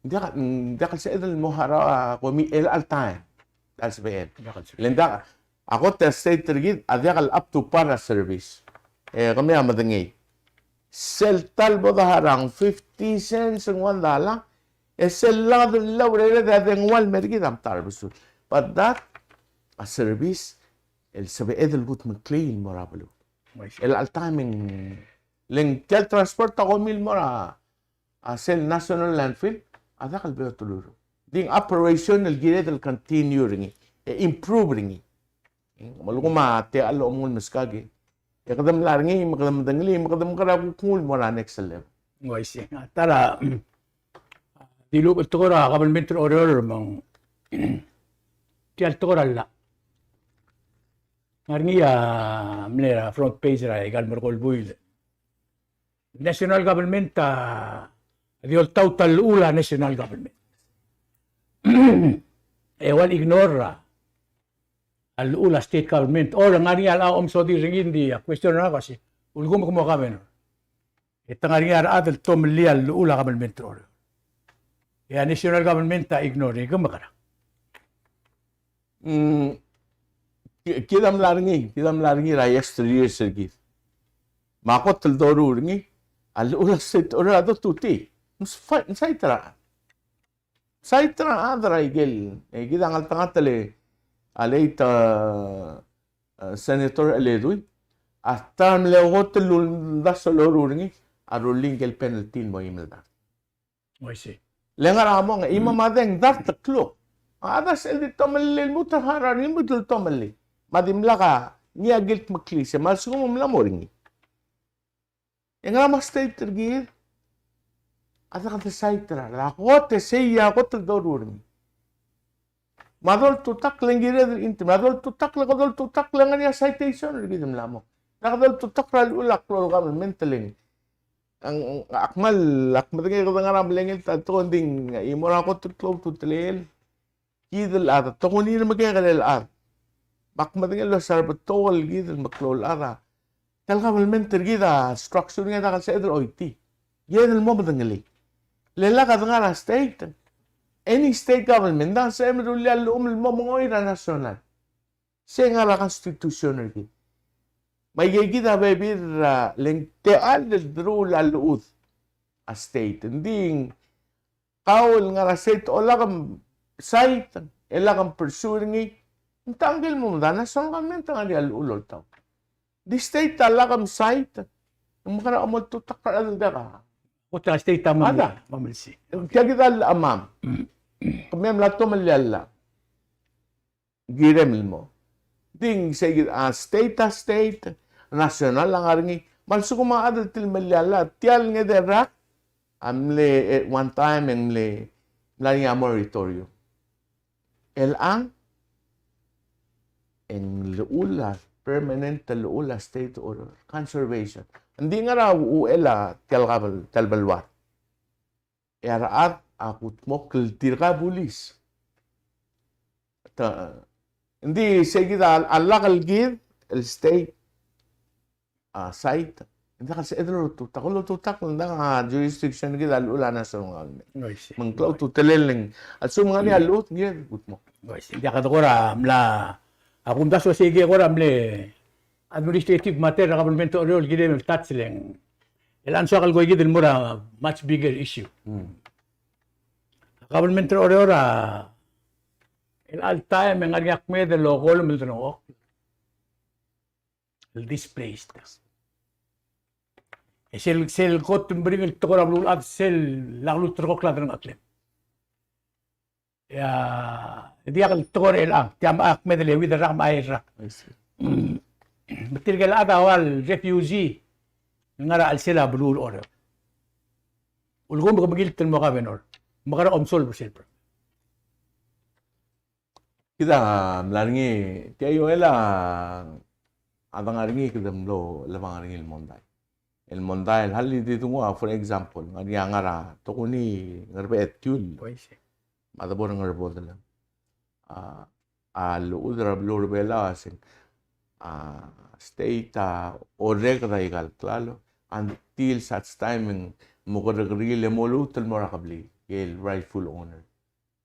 ng diak, ng diak el sebeched el mo harau a komi el chelecha el taem. Diak el sebeched. Diak el sebeched. Le ng diak, a kot el state er kid a diak el up to par a service. E kemiu a medengei. Sel ta el bo deharau a fifty cents, ng one dollar, e sel lak de lourered e a dengua el mer kid a mta er a besul. But that, a service el sebeched el kudmeklii el mo er a beluu. El chelecha el taem e ng, le ng tia el transport a komi el mo er a a sel national landfill, a diak el beot el ureor. Di ng operation el kired el continue er ngii, e improve er ngii. Me a lsekum a techall a omenguu el meskak, e kede mla er ngii, me kede medengelii, me kede mekerang e kuk nguu el mo er a next level. Uaisei. A ta er a, dilubech el tekoi er a kabelment er a Oreor me ng, tia el tekoi er a llach. Ngar er ngii a mle er a front page er a ikal merkol buil. National government a di oltaut a llechul a national government. E ua el ignore er a llechul a state government. Or ngar er ngii a locha omsodir er ngii, ng di a question er ngak a uase, ulekum ke mo governor, e te ngar er ngii a rechad el tomellii a llechul a government er a Oreor, e a national government a ignore, e ke mekerang? Mm, ki-, kid a mla er ngii, kid a mla er ngii er a yesteryears er kid. Me a kot el doruul er ngii, a llechul a state er a Oreor a dotutii. Ng sait er a, Site er a chad er a ikel, e kid a ngeltengat el, a late, a, a, Senator Eledui, a ta er a mle kot el uldasu el loruul er ngii, a rullii ngike el penalty el mo eim el dart. Oh, I see. Le ngar er a mong, e, mm, me a deng dart el kluk. A chad a sel di tomellii el lmuut el harau er ngii el lmuut el tomellii. Me a dimlak a, ngii a guilt meklii, se me a lsekum ng mla mo er ngii. E ngera me a state er kid a diak de site er a, a kot e sei a kot el doruul er ngii. Me a doltutakl e ng kired el interim, me a doltutakl e kede oltutakl e ng ngar er ngii a citation er kid el mla mo. Diak doltutakl er a llechul a klou el government el ng. Ak kmal, ak medengei kede ngar er a mlengel ta el tekoi, ng di ng chimo er a kot el klou a ultutelel. Kid el chad, tokuni el mekekerei el chad. Me ak medengei el uasei a rebetok el kid el meklou el chad a, tia el government er kid a structure er ngii a diak el sebeched el choitii. Kid el mo medengelii. Le lak a dengar er a state, any state government, ng diak el sebechem el rullii a llechum el mo mengoit er a national. Se ngar er a constitution er kid. Me aike kid a bebil er a, le ng techall el deruul a llechud a state. Ng di ng kau el ngar er a state, o lak msite, e lak mpursue er ngii, ng tang el mo meda national government a ngar er ngii a llechul el oltaut. Di state a lak msite, ng mekerang a mo oltutakl er a chad el diak a. Kot a state a mo, ada, mo melsi. Tia kid a lechemam. Kemiu a mla tomellii a llach. Kirem el mo. Di ng sei kid a state a state, national a ngar er ngii. Me a lsekum a chad el telemellii a llach, tia el ngedei el rak, a mle, e, one time e ng mle, mla er ngii a moratorium. Chelechang, e ng llechul a, permanent el llechul a state order, conservation. Ng di ngar er a uchei a tia el kabel, tia el beluad. E a rechad a kudmokl el tirka bulis. Ta, ng di sei kid a, a lak el kid el state, a, site, ng diak el sebeched el oltutakl, oltutakl, ng diak a jurisdiction er kid a llechul a national government. Oh, I see. Me ng klou a ultutelel e ng, a lsekum ng ngar er ngii a llechud, ng kired el kudmokl. Oh, I see. Ng diak a tekoi er a mla, a kumdasu a sei kid a kora mle administrative matter er a government er a Oreor el kirem el touch el ng. Chelechang soak el koi kid el mo er a much bigger issue. Hmm. Government er a Oreor a, el all time e ng ngar er ngii a kmeed el okolem el delengchokl el displaced. E sel, sel kot el meringel tekoi er a beluulechad sel lak lulterekokl a delengcheklem. Ia, diak el tekoi er chelechang, tia me a kmeed el euid el rak me a chais el rak. I see. Mm. Me tirke el chad a ua el refugee el ngar er a chelsel a beluu er a Oreor. Ulekum ke mekilt el mo governor, mekerang e omsolve er sel problem? Kid a mla er ngii, tia Joel a, a dengar er ngii kede mlo lebang er ngii el mondai. El mondai el hal di dengua, for example, ngar er ngii a ngar er a, tokuni Ngerbeched Tiul. Oi, sei. Me a debo er a Ngerbodel. A, a llechud er a beluu er a Belau a se ng, a, state a orreked aika el klalo until such time e ng mo kerrekeriil e mo lmuut el mo er a kebliil, el rightful owner.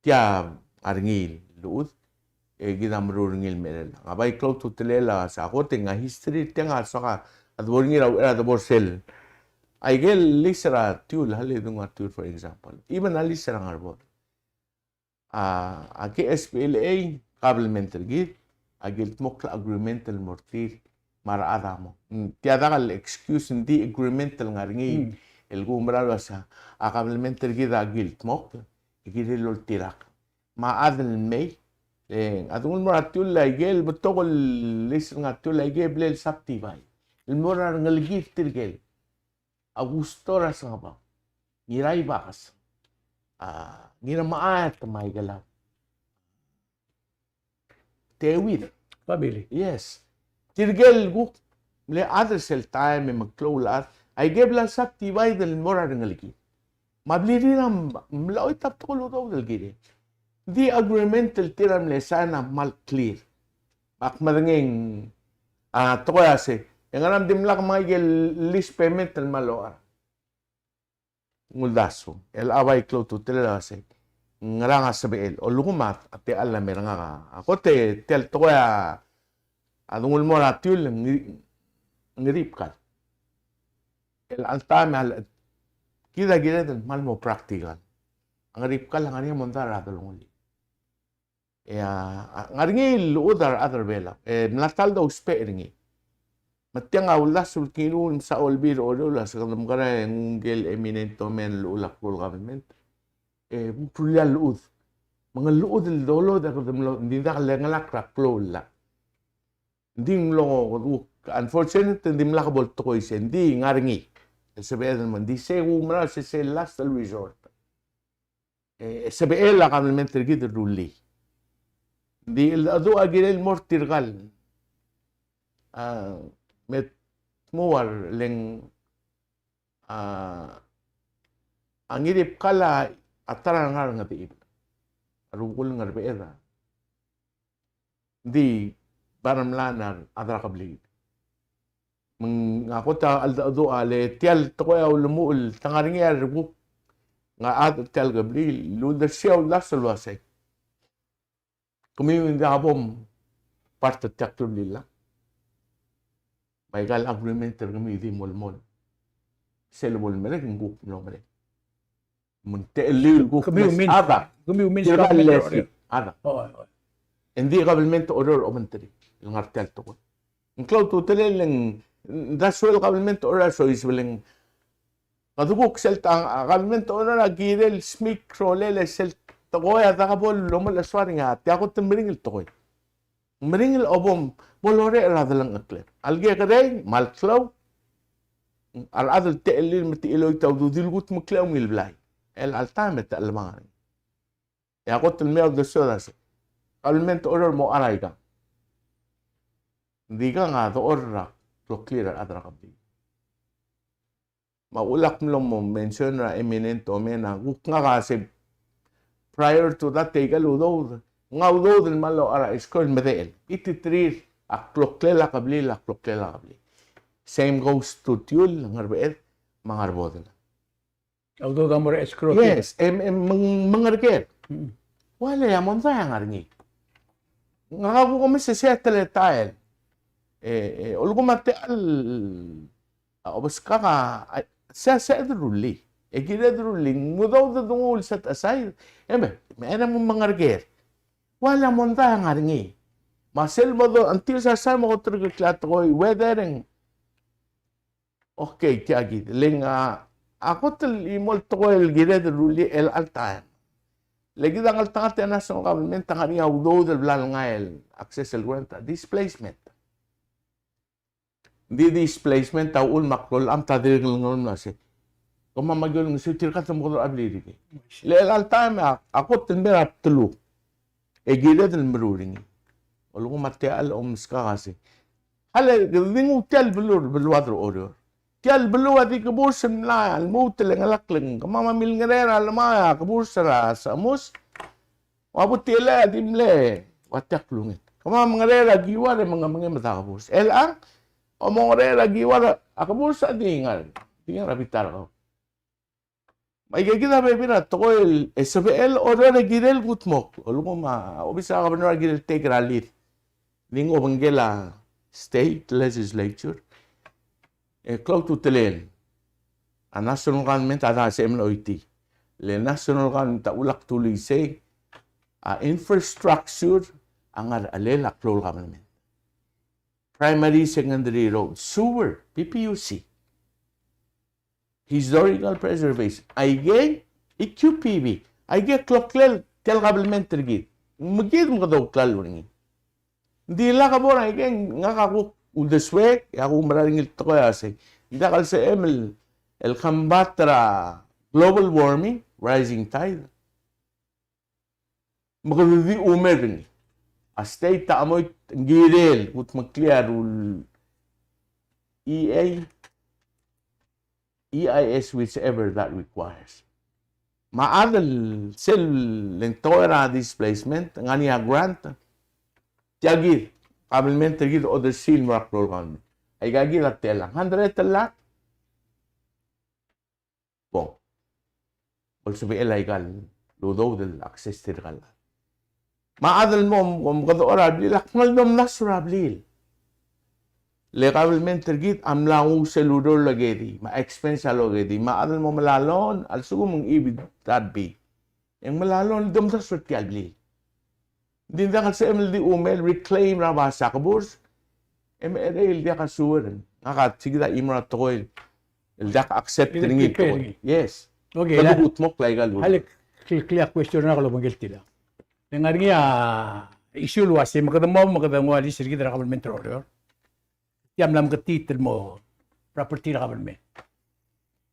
Tia a ngar er ngii el llechud, e kid a meruul er ngii el mera el. A bai klou a ultutelel a se a kot e ng a history, tiang a soak a debo er ngii er a uchei er a debo er sel. Aike el lease er a Tiul, hal di dengua Tiul, for example. Even a lease er a Ngerbodel. A, a KSPLA, kabelment er kid, a kildmokl a agreement el mo er tir me a rechad a mo. Mm, tia diak el excuse, ng di agreement el ngar er ngii, mm, el kumerang el uasei a kabelment er kid a kildmokl, e kirel oltirakl. Me a chad el mei, e, a dengul mo er a Tiul aike el betok el lease er a Tiul aike el bla el subdivide el mo er a rengelekir tirke el Augusto er a Sengebau, Ngiraibakes, a, Ngirmechaet me a Ikelau. Teuid. Family. Yes. Tirke el kuk mle chad er sel taem e meklou el chad, aike el bla subdivide el mo er a rengelekir. Me a blirir a m-, mla choit a betok el udoud el kirel. Ng di agreement el tir a mle sign a kmal clear. Ak medengei a tekoi a sei, e ngera me dimlak me aike el lease payment el kmal locha. Ng uldasu, el a bai klou a ultutelel a sei, ngerang a sebechel, o lsekum a techall a mer ngak a kot e tia el tekoi a dengul mo er a Tiul, Ngi-, Ngiribkal. El alta me a le-, kid a kired el kmal mo practical. A Ngeribkal a ngar er ngii a mondai er a delongelii. E a, a, ngar er ngii el llechud a rechad er a Belau. E mla ta el dousbech er ngii. Me tiang a uldasu el kiru el msa olbiil er a Oreor el uase kede mekerang e nguu ngike el eminent domain el llechul a klou el government. E, bo rullii a llechud. Me ng llechud el dolodech e kede mlo, ng di dak lengelakl er a klou el llach. Ng di mlo, unfortunate, ng dimlak bo el tekoi se, ng di ngar er ngii. E sebeched el mo, ng di se kumerang se, se last el resort. E, e sebechel a kabelment er kid el rullii. Ng di cheldecheduch a kirel el mo er tirkal. A, me tmuu a le ng, a, a Ngiribkal a ta er a ngar er a Ngedechibel. A rubekul Ngerbeched a Ng di bottom line a rechad er a kebliil. Me ng a kot a cheldecheduch a le tia el tekoi a ulemuchel, te ngar er ngii a rekuk, ng a chad er tia el kebliil el uldersii a uldasu el uasei, kemiu ng diak bo mpart er tia el kebliil a. Me aika el agreement er kemiu di molemolem. Sel bo lemerek, ng kuk mlo merek. Me ng techelliu el kuk kemiu mes means, a da. Kemiu means tirka el government er a lesi, Oreor. A da. Oh, oh. Ng di kabelment er a Oreor a obengterir el ngar tia el tekoi. Ng klou a ultutelel e ng, ng di a sueleb el kabelment er a Oreor a soiseb el ng, kede kuk sel ta, a kabelment er a Oreor a kirel smiik a rolel e sel tekoi a diak bo lomechesuar er ngii a tia kot el meringel el tekoi. Meringel a bo, bo lorech er a delengcheklir. A le kekerei, me a le klou, a rechad el techellir me te chiloit a ududir el kutmeklii a ungil blai. El alta me te chelemang. E a kot el mei a uldesued a se, kabelment er a Oreor mo char aika. Ng di aika a dechor er a kloklir a rechad er a kebliil. Me a uchul ak mlo mo mention er a eminent domain a kuk ngak a se prior to that, aika el udoud, ng udoud el mla locha er a escrow el medechel. Ititerir a kloklel a kebliil, a kloklel a kebliil. Same goes to Tiul, Ngerbeched, me a Ngerbodel. A udoud a mo er a escrow. Yes, em, em, meng-, mengerker. Mm. Ua le a mondai a ngar er ngii. Ngak a kuk omes e sei a teletael. E, e, olkum a techall a obeskak a, a, sei a, sei a derullii. E kired el rullii, ng udoud e de nguu el set aside. E me, me ng mo mengerker. Ua le a mondai a ngar er ngii. Me sel mo do, until sa, sa mo kot er a klou el tekoi, whether ng Okay, tia kid. Le ng a, a kot el chimo el tekoi el kired el rullii el alta. Le kid a ngeltengat e a national government a ngar er ngii a udoud el bla lengai el access el grant a displacement. Ng di displacement a uchul me a klou el cham a dirk el ngerung el uase, kemam a ki olengeseu tirka te mo okedechor a blil er kid. Le el alta me a, a kot el mei er a bdeluk. E kired el meruul er ngii. Olengum a techall a omeskak a se, a le, di nguu tia el beluu, beluad er a Oreor. Tia el beluu a di keburs el mlai, a lmuut el chengelakl e ng, kemam a milengerenger a lemai a keburs er a Samus. Ua bo tielei a di mle ua tia klungel. Kemam a mengerenger a kiuar e mengemengemed a keburs. Elechang, omengerenger a kiuar a keburs a di ngar, di ngar er a bita er kau. Me aika kid a bebil er a tekoi el, e sebechel a Oreor e kirel kudmokl. Olengum a obis er a governor a kirel take er a lead. Di ng obengkel a state legislature. E klou a ultutelel. A national government a da sebechem el choitii. Le national government a ulak dulii sei, a infrastructure a ngar er a chelsel a klou el government. Primary, secondary road, sewer, P P U C. Historical preservation. Aikei, E Q P B. Aikei a kloklel tia el kabelment er kid. Me kid me kede ouklalo er ngii. Ng di lak bo er aikei, ngak a kuk uldesuek, e a kuk mera er ngii el tekoi a sei, ng diak el sebechem el, el combat er a global warming, rising tide. Me kede di omer er ngii. A state a chemoit ng kirel kudmeklii a rul E A, E I S, whichever that requires. Me a chad el sel lengtoi er a displacement, ngar er ngii a grant, tia kid, kabelment er kid a odersii el mo er a klou el government. Aika kid a tela, hundred el lak, Bong. Bo lsebechel aika el udoud el access er tirka el chad. Me a chad el mo, mo omekedechor a blil, ak kmal di omdasu er a blil. Le kabelment er kid a mla nguu sel ureor el okedei, me a expense el okedei, me a chad el mo melai a loan, a lsekum ng E B that be. E ng mla loan el di omdasu er tia el blil. Ng di ng diak el sebechem el di umel reclaim er a basa keburs, e mecherei el diak a sewer. Ngak a tia kid a chimo er a tekoi el diak accept er ngii el tekoi. Yes. Okay, kede kutmokl aika el. Hale, clear, clear question er a kuk obengkel tia. Le ngar er ngii a issue el uase me kede mo, me kede nguu a lease er kid er a government er Oreor. Tia mla meketiit el mo property er a government.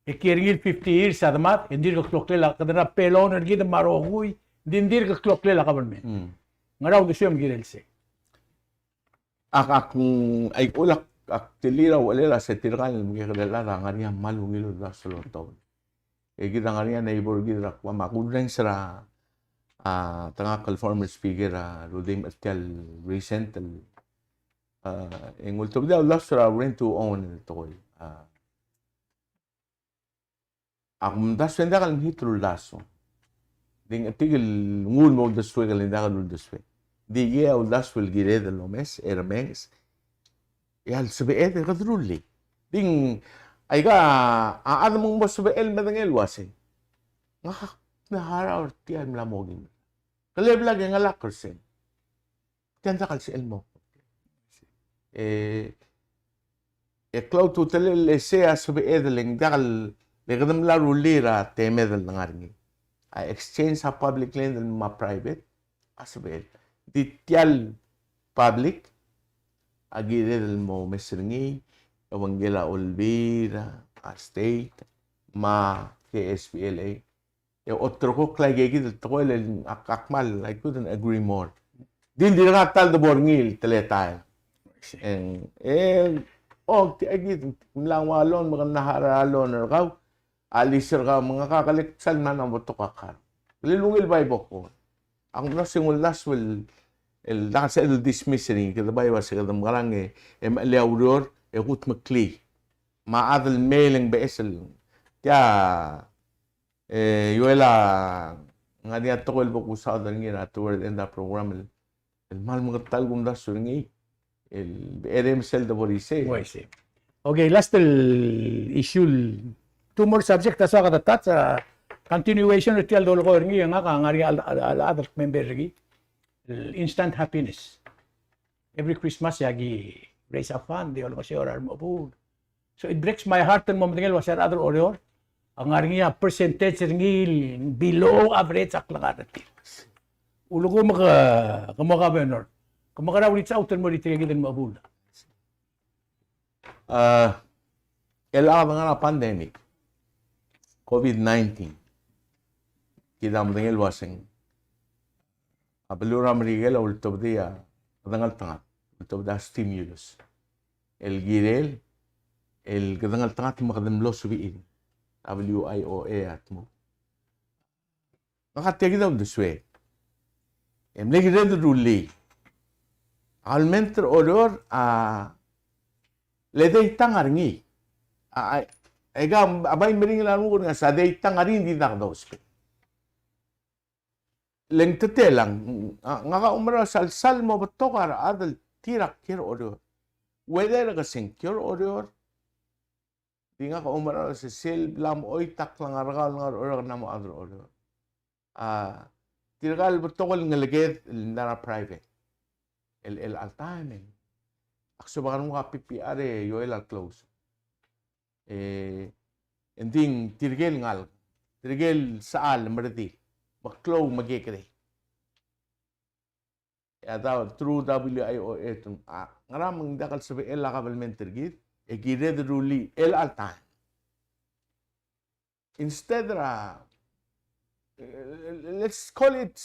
E kiei er ngii el fifty years a demad, e ng dirk kloklel a, kede er a pay loan er kid me a rokui, ng di ng dirk kloklel a government. Mm. Ngera uldesuem el kirel sei? Ak, ak, mm, aika el ak, ak dilu er a uchelel a se tirka el mekekerei el chad a ngar er ngii a kmal ungil el uldasu el otobed. E kid a ngar er ngii a neighbor er kid er a Guam, ak urrenges er a, a, te ngak el former speaker a Rudimch er tia el recent el, a, e ng ultebedii a uldasu er a rent to own el tekoi. A, ak omdasu e ng diak el mekngit el uldasu. Di ng chetik el nguu el mo uldesuek el ng diak el uldesuek. Di ngii a uldasu el kired el omes, e remenges, e a lsebeched e kede rullii. Di ng aika a chad me ng mo sebechel el medengei el uase, ngak a kuk mla harau er tia el mla mo kim. Ke le blak e ngelak er sei. Tia ng diak el sebechel el mo. E, e klou a ultutelel el sei a sebeched el ng diak el, le kede mla rullii er a temed el ngar er ngii. A exchange a public land el me a private, a sebeched. Di tia el public a kired el mo omes er ngii, e obengkel a Olbiil, a state, me a K S P L A. E oterekokl aike kid el tekoi el ak, ak kmal, I couldn't agree more. Di ng dirkak a ta el debo er ngii el teletael. E ng, e, o, tia kid, mla nguu a loan, me ke mla harau a loan er kau, a lease er kau, me ngak a kele sal mla mo betok a kar. Kele ungil bai boko. Ak mla se ng uldasu el, el diak el sebeched el dismiss er ngii, kede bai uase kede mekerang e, e mechelei a ureor, e kutmeklii. Me a chad el mei e ng beches el. Tia, e, Joel a ngar er ngii a tekoi el bo kusaod er ngii er a toward the end a program el, el kmal meketeket el kumdasu er ngii. El, e, er sel debo er isei. Uaisei. Okay, last el issue el, two more subject a soak a touch, a, continuation er tia el dolekoi er ngii, e ngak a ngar er ngii a, a, a, a chad el member er ngii. El instant happiness. Every Christmas e aki raise a fund, e olengeseu er a remechebuul. So it breaks my heart el mo medengei el uase a rechad er Oreor a ngar er ngii a percentage er ngii el below average a klengar er tir. Ulekum ke, ke mo governor, ke mekerang e reach out el mo er tirke kid el mechebuul. A, el a ngar er a pandemic, COVID nineteen, kid a medengei el uaseng a beluu er a Merikel a ultebedii a kedengeltengat, ultebedii a stimulus el kirel el kedengeltengat me kede mlo sebechir. W I O A a dmu. Ngak a tia kid a uldesuek. E mle kired el rullii. A kabelment er Oreor a le data a ngar er ngii. A, a, e ka, a bai meringel a renguk er ngii a se a data a ngar er ngii, ng di dak dousbech. Le ng tetelang, a, ngak a oumera sal, sal mo betok a rechad el tir a kiei er Oreor. Whether ke sengkio er Oreor, di ngak a oumera se sel bla mochoit a klengar er kau el ngar er Oreor, ke mla mo chad er Oreor. A, tirka el betok el ngeleked el ngar er a private. El, el all time, e. Ak soak a renguk a P P R e Joel a close. E, engdi ng tirke el ngalek, tirke el sechal me a redil, me a klou me a kekerei. E a through W I O A, a, ngera me ng diak el sebechel a kabelment er kid, e kired el rullii el all time. Instead er a, let's call it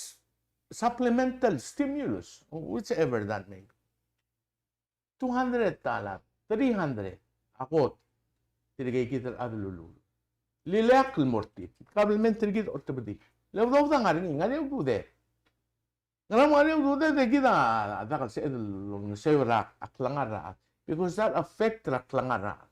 supplemental stimulus, whichever that may be. Two hundred dollar, three hundred, a kot, tirke kid el chad el lulul. Lileakl el mo er tir, kabelment er kid a otebedii. Le udoud a ngar er ngii, ngar er ngii a ududed. Ngera me ng ngar er ngii a ududed e kid a diak el sebeched el olengeseu er a klengar er a chad. Because that affect er a klengar er a chad.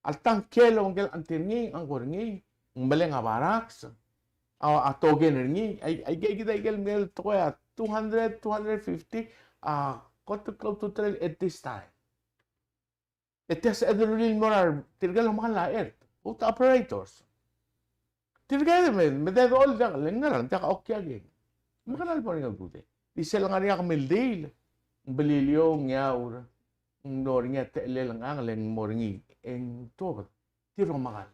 Alta ng kiei el obengkel a chad er ngii, a ngkor er ngii, ng meleng a barracks, a, a token er ngii, ai, ai, kid a ikel mle tekoi a two hundred, two hundred fifty, a kot el klou a ultutelel at this time. E tia sebeched el rullii el mo er tirke el omengal a chert, boat operators. Tirke me, me de dol diak, le ngar, diak a okiak e. Me kmal bo er ngii a ududir. Di sel ngar er ngii a kemeldiil, ng Beliliou, ng Ngeaur, ng mlo er ngii a techellel a ngerang, le ng mo er ngii, e ng tuobed. Tir a omekall.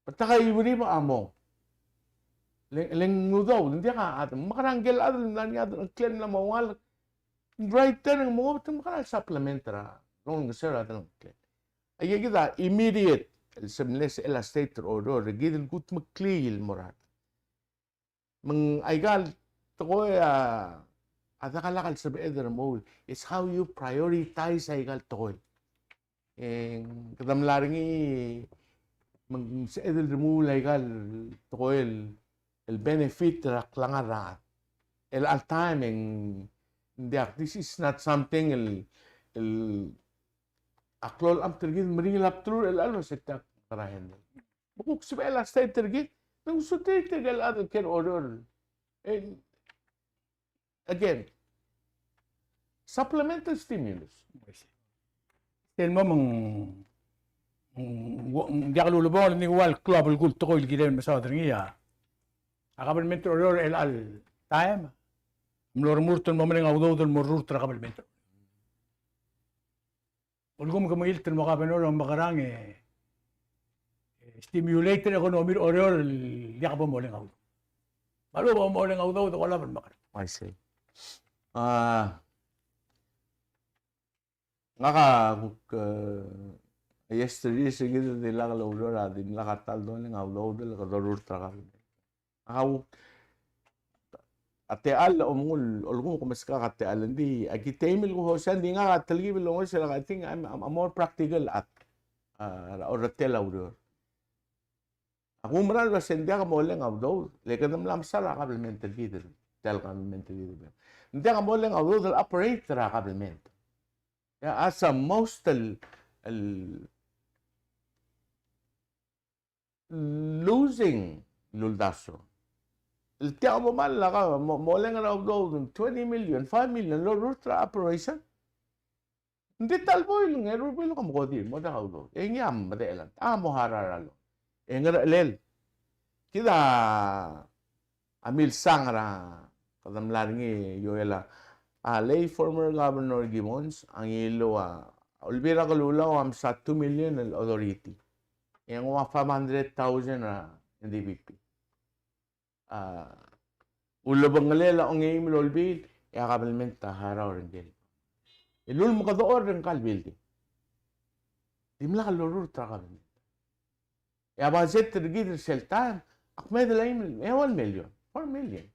Betok a iberib a mong. Le, le ng udoud, ng diak a chad, mekerang ngike el chad el mla er ngii a chad el ngklel el mla mo ungil. Right there, ng mo, te mekerang el supplement er a, el olengeseu er a chad el ngklel. Aika kid a immediate el sebechel el state er a Oreor, kid el kudmeklii el mo er a Me ng aika el tekoi a, a diak a lak el sebeched el remuul. It's how you prioritize aika el tekoi. E kede mla er ngii me ng sebeched el remuul aika el tekoi el, el benefit er a klengar er a chad. El all time e ng diak, this is not something el, el a klou el chad er kid el meringel a bdelul er chelecha el uase diak kora handle. Me kuk sebechel a state er kid, me ng suterir tirke el chad el kiei er a Oreor. E, again, supplemental stimulus. Sel mo me ng, ng, ng diak lulebongel, ng di ua el klou a belkul el tekoi el kirel el mesaod er ngii a, a kabelment er a Oreor er chelecha el taem a mlo remurt el mo mereng a udoud el mo rurt er a kabelment. Ulekum ke mengilt el mo governor e mekerang e, e stimulate er a economy er a Oreor el diak bo moleng a udoud. Me a lebo moleng a udoud e olab el mekerang. I see. A, ngak a kuk, e, yesterday se kid a di lak loureor a dimlak a ta el doleng a udoud el kede rurt er a kabelment. A kuk, a techall, omengul, olekuk meskak a techall, ng di, a ki teim el kuk hosea, ng di ngak a telkib el longosuir el, I think I'm, I'm a more practical at, a, er a orretel a ureor. Ak oumerang el uase ng diak moleng a udoud, le kede mla mesa er a kabelment er kid, tia el kabelment er kid. Ng diak moleng a udoud el operate er a kabelment. Ia, a se most el, el losing el uldasu. El tia bo mal lak a mo, moleng er a udoud ng twenty million, five million, el orurt er a operation. Ng di ta el buil, ng eru el buil el kom kodir, mo diak a udoud. E ngii a medechel a, a mo harau er a loan. E ngerechelel. Kid a a milsang er a, kede mla er ngii, Joel, a, a late former Governor Gibbons a ngiluu a, Olbiil er a Kelulau a msa two million el authority. E ng ua five hundred thousand er a N D B P. A, ulebengelel a ongeim el olbiil, e a kabelment a harau er ngike el, el ulemekedechor er ngka el building. Dimlak lorurt er a kabelment. E a budget er kid er sel taem a kmeed el eim el, e one million, four million.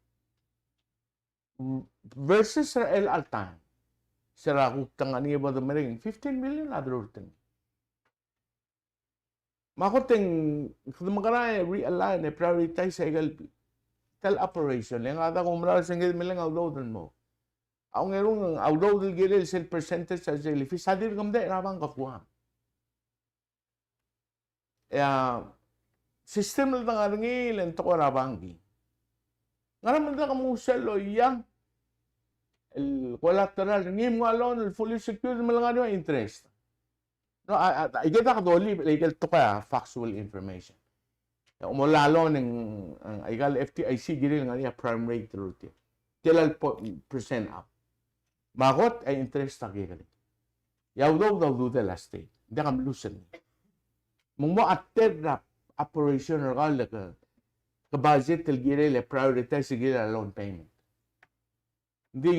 Versus er a chelecha el taem, se er a kuk te ngar er ngii e bo de merek fifteen million a derurt er ngii. Me a kot e ng, kede mekerang e realign e prioritize aike el, tia el operation. E ngak a diak kumerang el se ng kid me leng a udoud el mo. A ongerung a udoud el kirel sel percentage a sel fees a dirk mdechor er a bank er a Guam. E a system el dengar er ngii e le ng tekoi er a bank. Ngera me ng diak mo sel loia el collateral er ngii me ng ua loan el fully secured me le ngar er ngii a interest. No, a, a, aike a diak dolib, aike el tekoi a factual information. E a mo loan e ng, ng aike el F D I C kirel ngar er ngii a prime rate el tia. Tia el po-, percent up. Me a kot a interest a kekerei. E a udoud a ududel a state. Ng diak a mlusen. Me ng mo a third er a operation er kau el ke, ke budget el kirel e prioritize el kirel a loan payment. Ng di,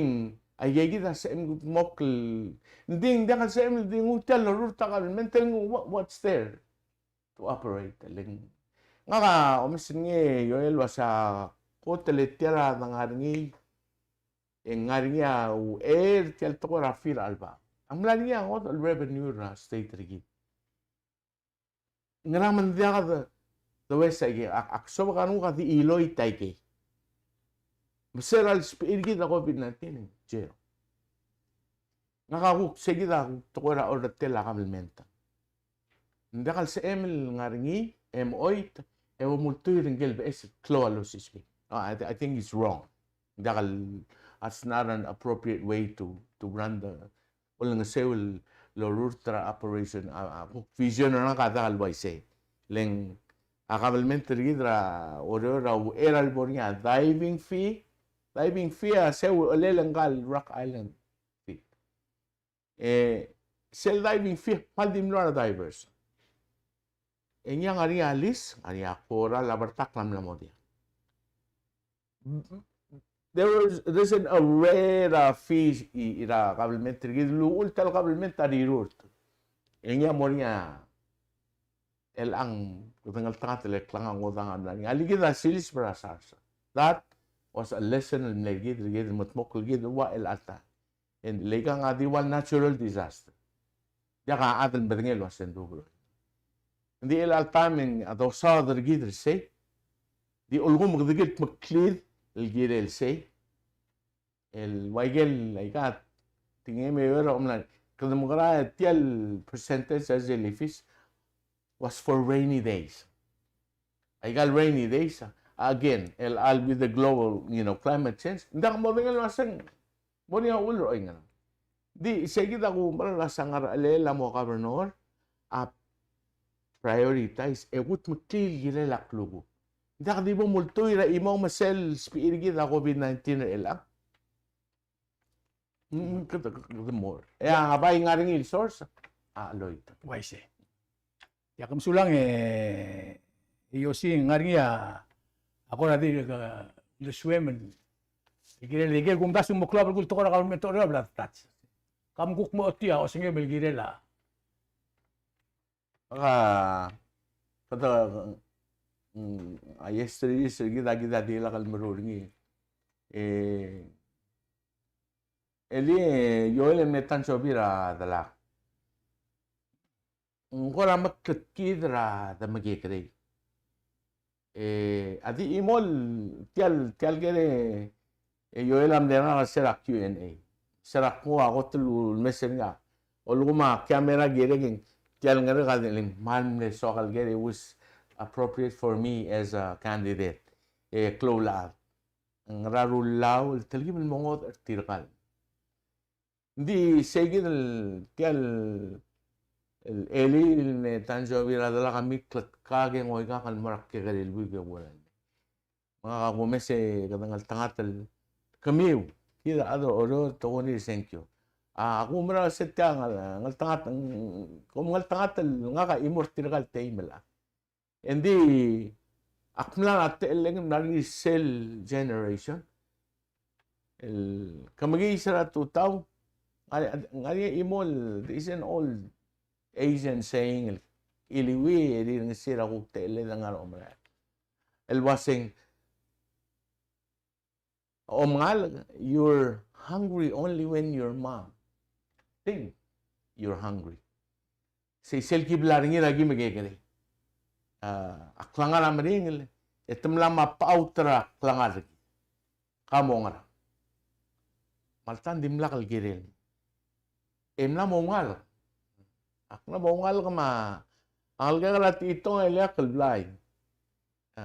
aikakid a sebechem el kudmokl, ng di, ng diak a sebechem el di nguu tia el lorurt er a kabelment el nguu, what, what's there to operate? Le ng, ngak a omes er ngii, Joel, el uase a kot el tia er a dengar er ngii, e ng ngar er ngii a uchei er tia el tekoi er a fee er a chelebacheb. A mla er ngii a ngodech el revenue er a state er kid. Ngera me ng diak de, de uaisei, ak, ak soak a nguk a di chiloit aikei. Me se er a lsebechir kid a COVID nineteen e ng zero. Ngak a kuk se kid a kuk tekoi er a orretel a kabelment. Ng diak el sebechem el ngar er ngii e mochoit e bo multuil er ngike el beches el klou a losisechii. No, I, I think it's wrong. Ng diak el, that's not an appropriate way to, to run the, olengeseu el lorurt er a operation, a, a, kuk vision er ngak a diak el uaisei. Le ng a kabelment er kid er a Oreor a uchei er a lebo er ngii a diving fee. Diving fee a se uchelel ngka el Rock Island fee. E sel diving fee a kmal di mlo er a divers. E ngii a ngar er ngii a lease, ngar er ngii a korral a bertakl a mla mo diak. There was, there's an array er a fees er a kabelment er kid el uchul tia el kabelment a rirurt. E ngii a mo er ngii a chelechang kede ngeltengat el klengar a ngodang a mla er ngii. A le kid a sils er a sars. That was a lesson el mle er kid, er kid el medmokl er kid el ua chelecha el taem. E le ikang a di ua el natural disaster. Diak a chad el medengei el ua se ng duubech. Ng di chelecha el taem e ng a dosaod er kid er sei. Di ulekum kede kildmeklid el kirel sei. El ua ikel, aika, tingem e er a omla, kede mekerang e tia el percentage er sel fees was for rainy days. Aika el rainy days, again, el all with the global, you know, climate change. Ng diak modengei el ua se ng mo er ngii a uchul er oingerang. Di, sei kid a kumerang el ua se a ngar er a chelechang a mo governor a prioritize e kudmeklii el kirel a klukuk. Ng diak di bo multuil er a chimo me sel sebechir kid a COVID nineteen er chelechang. Mm, kede, kede mo er. E a bai ngar er ngii el source a cheloit. Uaisei. Ia, ke mesulang e, e Iosi, ng ngar er ngii a kora di ke uldesuem el kirel, el kirel kumdasu el mo klou a belkul el tekoi er a government er a Oreor a bla touch. Kam kuk mo ochotii a osengem el kirel a. Ka, kede, mm, a history er kid a kid a di lak el meruul er ngii. E, e le, Joel e mle tansobi er a delak. Ng kora mekngit kid er a demekekerei. E, a di chimo el tia el, tia el ker e Joel a mle ngar er se er a Q and A. Se er a kmo a kot el ulemes er ngii a ulekum a camera kirek e ng tia el ngerek a di le ng kmal mle soak el ker e was appropriate for me as a candidate. E klou el chad. Ng ngera rullii el telkib el mo ngodech er tirka el Ng di sei kid el tia el, el elii el me tansobi er a delak a mle kletkak e ng oikak el mo er a kekerei el buik e kuureor. Me ngak a kumes e kede ngeltengat el kemiu, kid a chad er a Oreor, te kuk ngii er a sengkio. A kumerang se tia ngal-, ngeltengat, kom ngeltengat el ngak a chimo er tirka el teim el chad. Engdi ak mla er a techellek el mla er ngii sel generation el kemekiis er a tutau, ngar er ngii a chimo el, there is an old Asian saying el, iliuii e rirengesii er a kuk techelled el ngar er a omerael. El uaseng, Om ngalek, you're hungry only when your mom think you're hungry. Sei sel ki bla er ngii er a ki mekekerei. A, a klengar a meringel, e te mla mo paut er a klengar er kid. Ka mo ngerang. Me alta ng dimlak el kirel. E mla mo ngalek. Ak mla mo ngalek me a ngalek er a techitong a ileakl el blai. A,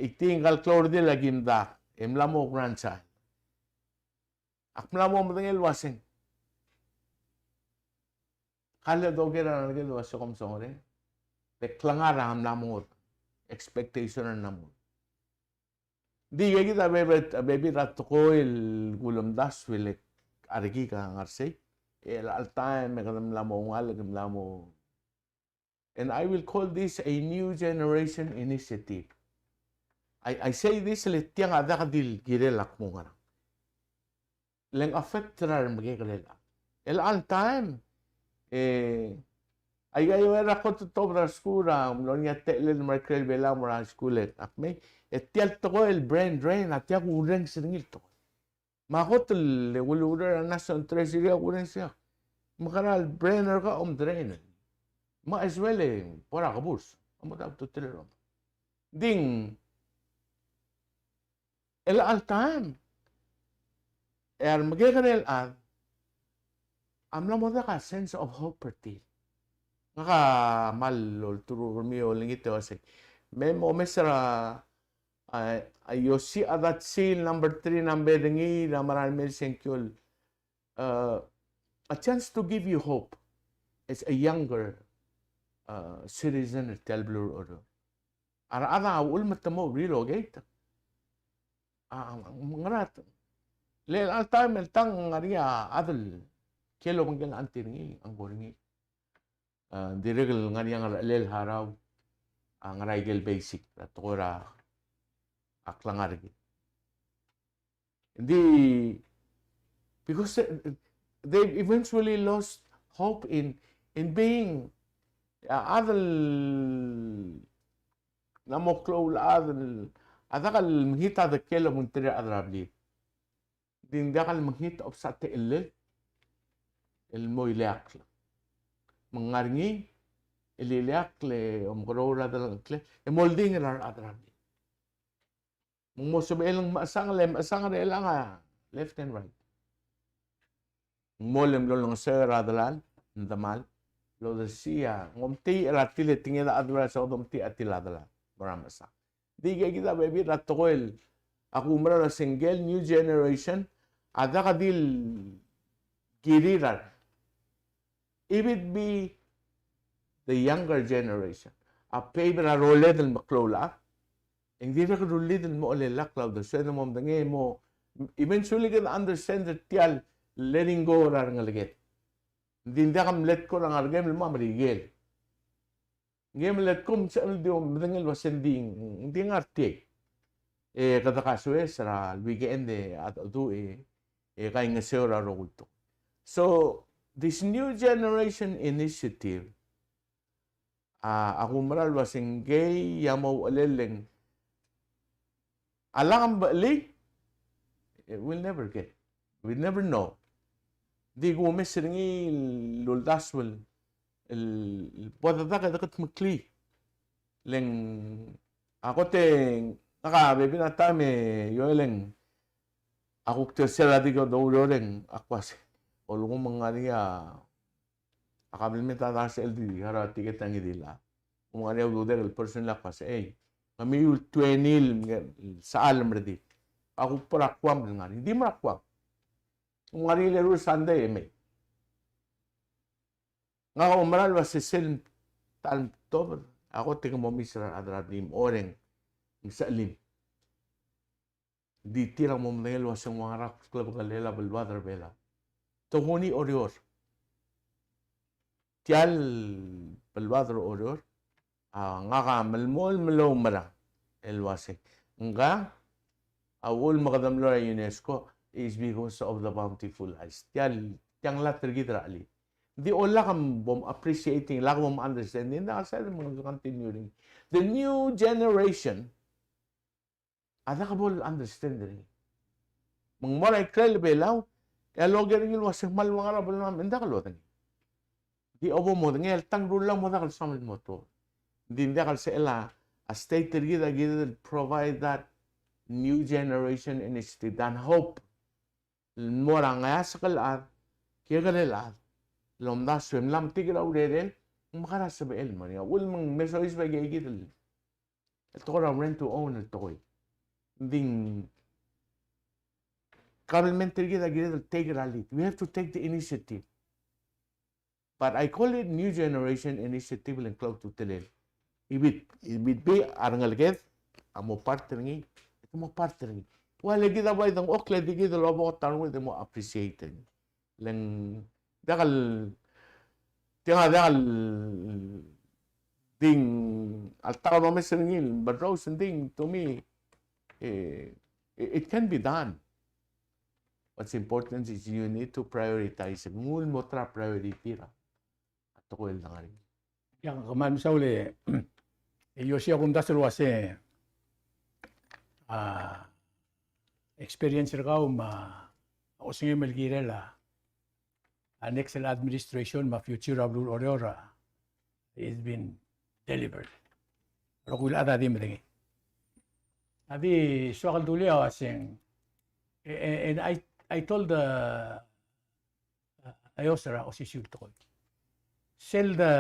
itii ngka el klou el redil a ki mdak, e mla mo grandchild. Ak mla mo medengei el uaseng, ka le doker a ngalek el uaseng kom songerenger. Le klengar a mla mo ngodech, expectation a mla mo ngodech. Di ikakid a bebil, a bebil er a tekoi el kulemdasu el a rekik a ngar sei. E chelecha el taem e kede mla mo ngalek, mla mo And I will call this a new generation initiative. I, I say this le tiang a diak di el kirel a kmo ngerang. Le ng affect er a remekekerei el chad. Chelecha el taem, e, aika el uaia er a kot el tobed er a skuul, a mlo er ngii a techellel el mo er a ikrel Belau el mo er a skuul e ak mei, e tia el tekoi el brain drain, a tia kurrenges er ngii el tekoi. Me a kot el, e, ulureor er a National Treasury a kurrenges er ngii. Me kora el brain er kau a omdrain. Me a sueleb, bo er a keburs. A mo ta betutelel rrom. Ng di, chelecha el taem, e a remekekerei el chad a mla mo diak a sense of hope er tir. Ngak a kmal olturk er kemiu e olengit e uasei, me mo omes er a A, a Iosi a dachi el number three, number er ngii, a mera el mei el sengkio el, a, a chance to give you hope as a younger, a, citizen er tia el beluu er Oreor. a rechad a uchul me te mo relocate. A, a, ngera, le chelecha el taem el tang ngar er ngii a chad el kiei el obengkel a auntie er ngii, a uncle er ngii. A, dirrek el ngar er ngii a ngerchelel el harau, a, ngera ikel basic er a tekoi er a klengar er kid. Ng di, because they, they eventually lost hope in, in being, a, chad el ng mo klou el chad el, a diak el mekngit a dekiei el obengterir a rechad er a blil. Ng di ng diak el mekngit a obes a techellel el mo ileakl. Me ng ngar er ngii el ileakl e omekeroul er a delengchekl e mo oldingel a rechad er a blil. Me ng mo sebechel ng mechesang, le mechesang er chelechang a left and right. Ng mo le mlo olengeseu er a delal, ng demal, lodersii a, ng omtechei er a tir e tinged a chad el uase ng omtechei a tir a delal, mo er a mechesang. Di ikakid a bebil er a tekoi el, a kumerang el uase ngike el new generation, a diak di el kirir a, if it be the younger generation, a bebil er a rolel el meklou el chad, e ng dirrek el rullid el mo chelellakl a uldesued e mo medengei e mo, eventually kede understand er tia el letting go er a rengeleked. Ng di ng diak el let go er a ngar er ngii el mo er a Merikel. Ngii el let go me ng sebechem el di medengei el uase ng di, ng di ngar tiang. E kede kasoes er a weekend e a dedu e, e kaingeseu er a rokui el tekoi. So, this new generation initiative, a, a kumerang el uase ngkei a mo uchelel e ng a lak mobechelii, eh, we'll never get. We'll never know. Di kumes er ngii el uldasu el, el bo dedak e dekedmeklii. Le ng a kot e ngak a bebil er a taem e Joel e ng a kuk di sel a di ko doureor e ng ak uase, olekuk me ng ngar er ngii a a kabelment a dars el di harau a tiket a ngii di el chad. Me ng ngar er ngii a ududek el person el ak uase, ei, kemiu el twenty el sechal el merdil. Ak kuk bo er a Guam el ngar er ngii, di mo er a Guam. Me ng ngar er ngii el eru el Sunday e mei. Ngak a oumera el uase sel ta el October, a kot e ke mo mes er a rechad er a blim, oreng, ng sechelim. Di tir a mo medengei el uase ng ua ngera a klebekelel a beluad er a Belau. Tokuni Oreor. Tia el beluad er a Oreor, a, ngak a melemolem el oumerang el uase ngka a uchul me kede mlo er a UNESCO is because of the Bountiful Isles. Tia el, tia el nglat er kid er a chelid. Di olak bo m appreciating, lak bo m understanding, ng diak el sebeched me ng continue er ngii. The new generation, a diak bo el understand er ngii. Me ng mo er a ikrel a Belau, e a loker er ngii el uase ng kmal ua ngera a Belau, me ng diak lodengei. Di obo modengei el tang rullii a mo diak el soam el mo tuobed. Di ng diak el sebechel a state er kid a kired el provide that new generation initiative and hope el mo er a ngeasek el chad, kekerei el chad, el omdasu e mla metik er a urerel, ng mekera sebechel el mo er ngii. A uchul me ng mesoiseb a ikeikid el el tekoi er a rent to own el tekoi. Ng di ng kabelment er kid a kired el take er a lead. We have to take the initiative. But I call it new generation initiative el ngklou a ultutelel. If it, if it be a rengeleked a mo part er ngii, e te mo part er ngii. Ua le kid a bai dengchokl e di kid el obo ta er ngii e te mo appreciate er ngii. Le ng diak el, tiang a diak el di ng alta el omes er ngii el berrous, ng di, to me, eh, it can be done. What's important is you need to prioritize. Nguu el mo ta er a priority er a tekoi el dengar er ngii. Ia, kmal mesaul e Joshi, a kumdasu el uase a experience er kau me a osengem el kirel a a next el administration me a future er a beluu er Oreor a, it's been delivered. Rokui el chad a di medengei. A di soak el dulii a uaseng, e, e, and I, I told the, uh, Eos er a osisiu el tekoi. Sel de,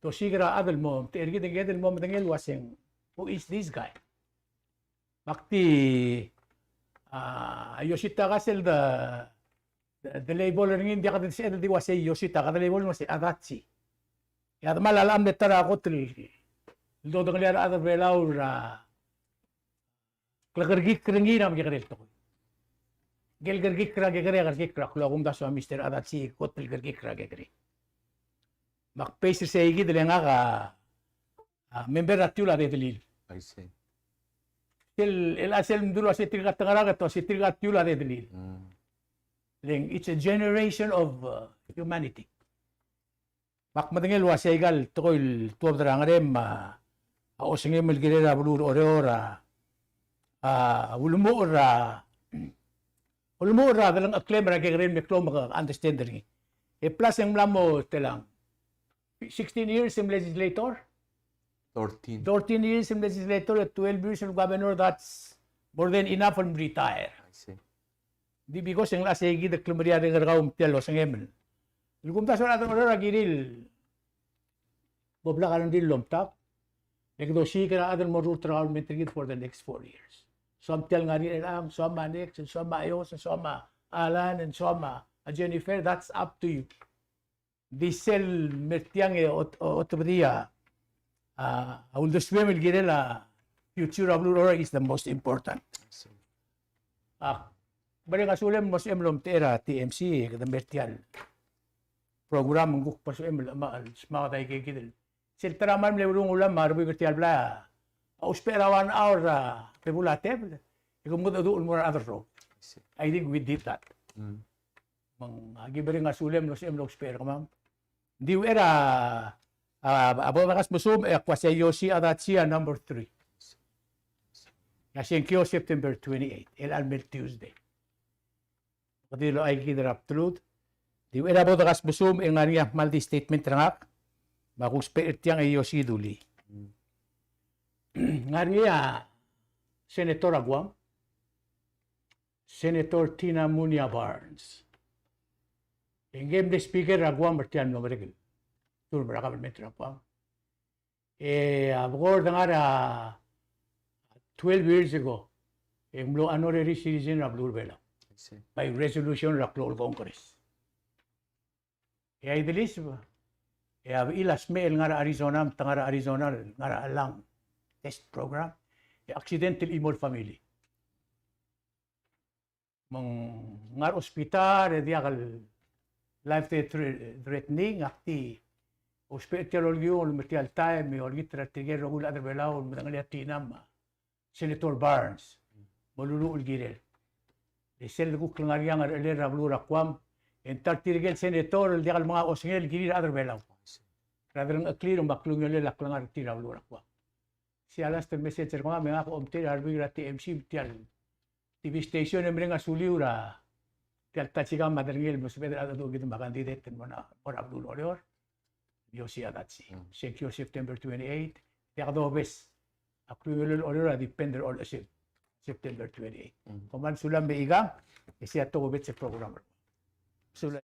dosiik er a chad el mo, te er kid, kid el mo medengei el uaseng, who is this guy? Me ak di, a, Yoshitaka sel de, de, de label er ngii, ng diak de sebeched el di uasei Yoshitaka, de label el uasei Adachi. E a demal a locha mle ta er a kot el, el dodengelii a rechad er a Belau er a klekerekikl er ngii er a mekekerei el tekoi. Ngike el kerekikl er a kekerei, a kerekikl er a klou, a kumdasu a Mister Adachi, kot el kerekikl er a kekerei. Me ak base er sei kid el ngak a, a member er a tiul a dedelil. I see. Sel, el a sel mdu el ua se tirka tengerakl, e te ua se tirka tiul a dedelil. Mm. Then it's a generation of, uh, humanity. Me ak medengei el ua se aika el tekoi el tuobed er a Ngerem, a, a osengem el kirel a beluu er Oreor a, a ulemuchel er a, ulemuchel er a delengcheklem er a kekerei el me klou me ke understand er ngii. E plus e ng mla mo telang, sixteen years el legislator? Thirteen. Thirteen years el legislator, twelve years el governor, that's more than enough el retire. I see. Di because e ng locha sei kid el klemeriareng er kau me tia el osengem. El kumdasu a rechad er Oreor a kirir el bo blak a rengrir el omtab. E kede osiik er a chad el mo rurt er a government er kid for the next four years. Soam tia el ngar er ngii er chelechang, soam a Nex, soam a Ios, soam a Alan, soam a Jennifer, that's up to you. Di sel mer tiang e ot-, o-, otebedii a, a uldesuem el kirel a future er a beluu er Oreor is the most important. Ak mereng a sulem el mo sebechem el omtechei er a T M C, e kede mer tia el program, ng kuk bo sebechem el, me, smaod aike kid el. Sel ta er a mal mle urungulai me a rebuik er tia el blai a ousbech er a one hour er a bebul a tebel, e ke mengedecheduch el mo er a rechad el rokui. I think we did that. Mm. Me ng, aki mereng a sulem el sebechem el ousbech er kemam. Ng di uchei er a, a, a bo dekaingeseu e ak ua se a Yoshi Adachi a number three. E a sengkio September twenty-eight, el a mle Tuesday. Kede locha kid er a bdelud. Ng di uchei er a bo dekaingeseu e ng ngar er ngii a kmal di statement er ngak, me ak ousbech er tiang e Yoshi dulii. Ng ngar er ngii a Senator er a Guam, Senator Tina Munia Barnes. E ngii a mle speaker er a Guam er tia el mlo merek el term er a government er a Guam. E a bekord ngar er a twelve years ago, e ng mlo honorary citizen er a beluu er a Belau. I see. By resolution er a klou el Congress. E a Idliseb, e a bechil a smecher el ngar er a Arizona, me te ngar er a Arizona, ngar er a Alang test program, e accident el chimo el family. Me ng ngar er a hospital e diak el life thre-, threatening, ak di ousbech er tia el olkiu el me er tia el taem e olengit er tirke el rokui el chad er a Belau el medengelii a Tina me a Senator Barnes, me luluuch el kirel. E sel kuk klengar er ngii a ngerchelel er a beluu er a Guam, e ng ta er tirke el senator el diak el menga osengel el kirir a rechad er a Belau er a delengcheklir me a klungiolel a klengar er tir er a beluu er a Guam. Sei a last el message er kemam, me ngak a omtechei er a rebuik er a T M C, tia el T V station e mereng a suliu er a tia el tachikam a derengel el mo sebeched el cheldecheduch kid me a candidate el mo er a, mo er a beluu er Oreor. Yoshi Adachi. Mm. Sengkio September twenty-eight. Diak dobes. A klungiolel Oreor a depend er a Oreor Sep-, September twenty-eight. Mm. Kom kmal sulang me ikang, e sei a tokubets el program. Sulang.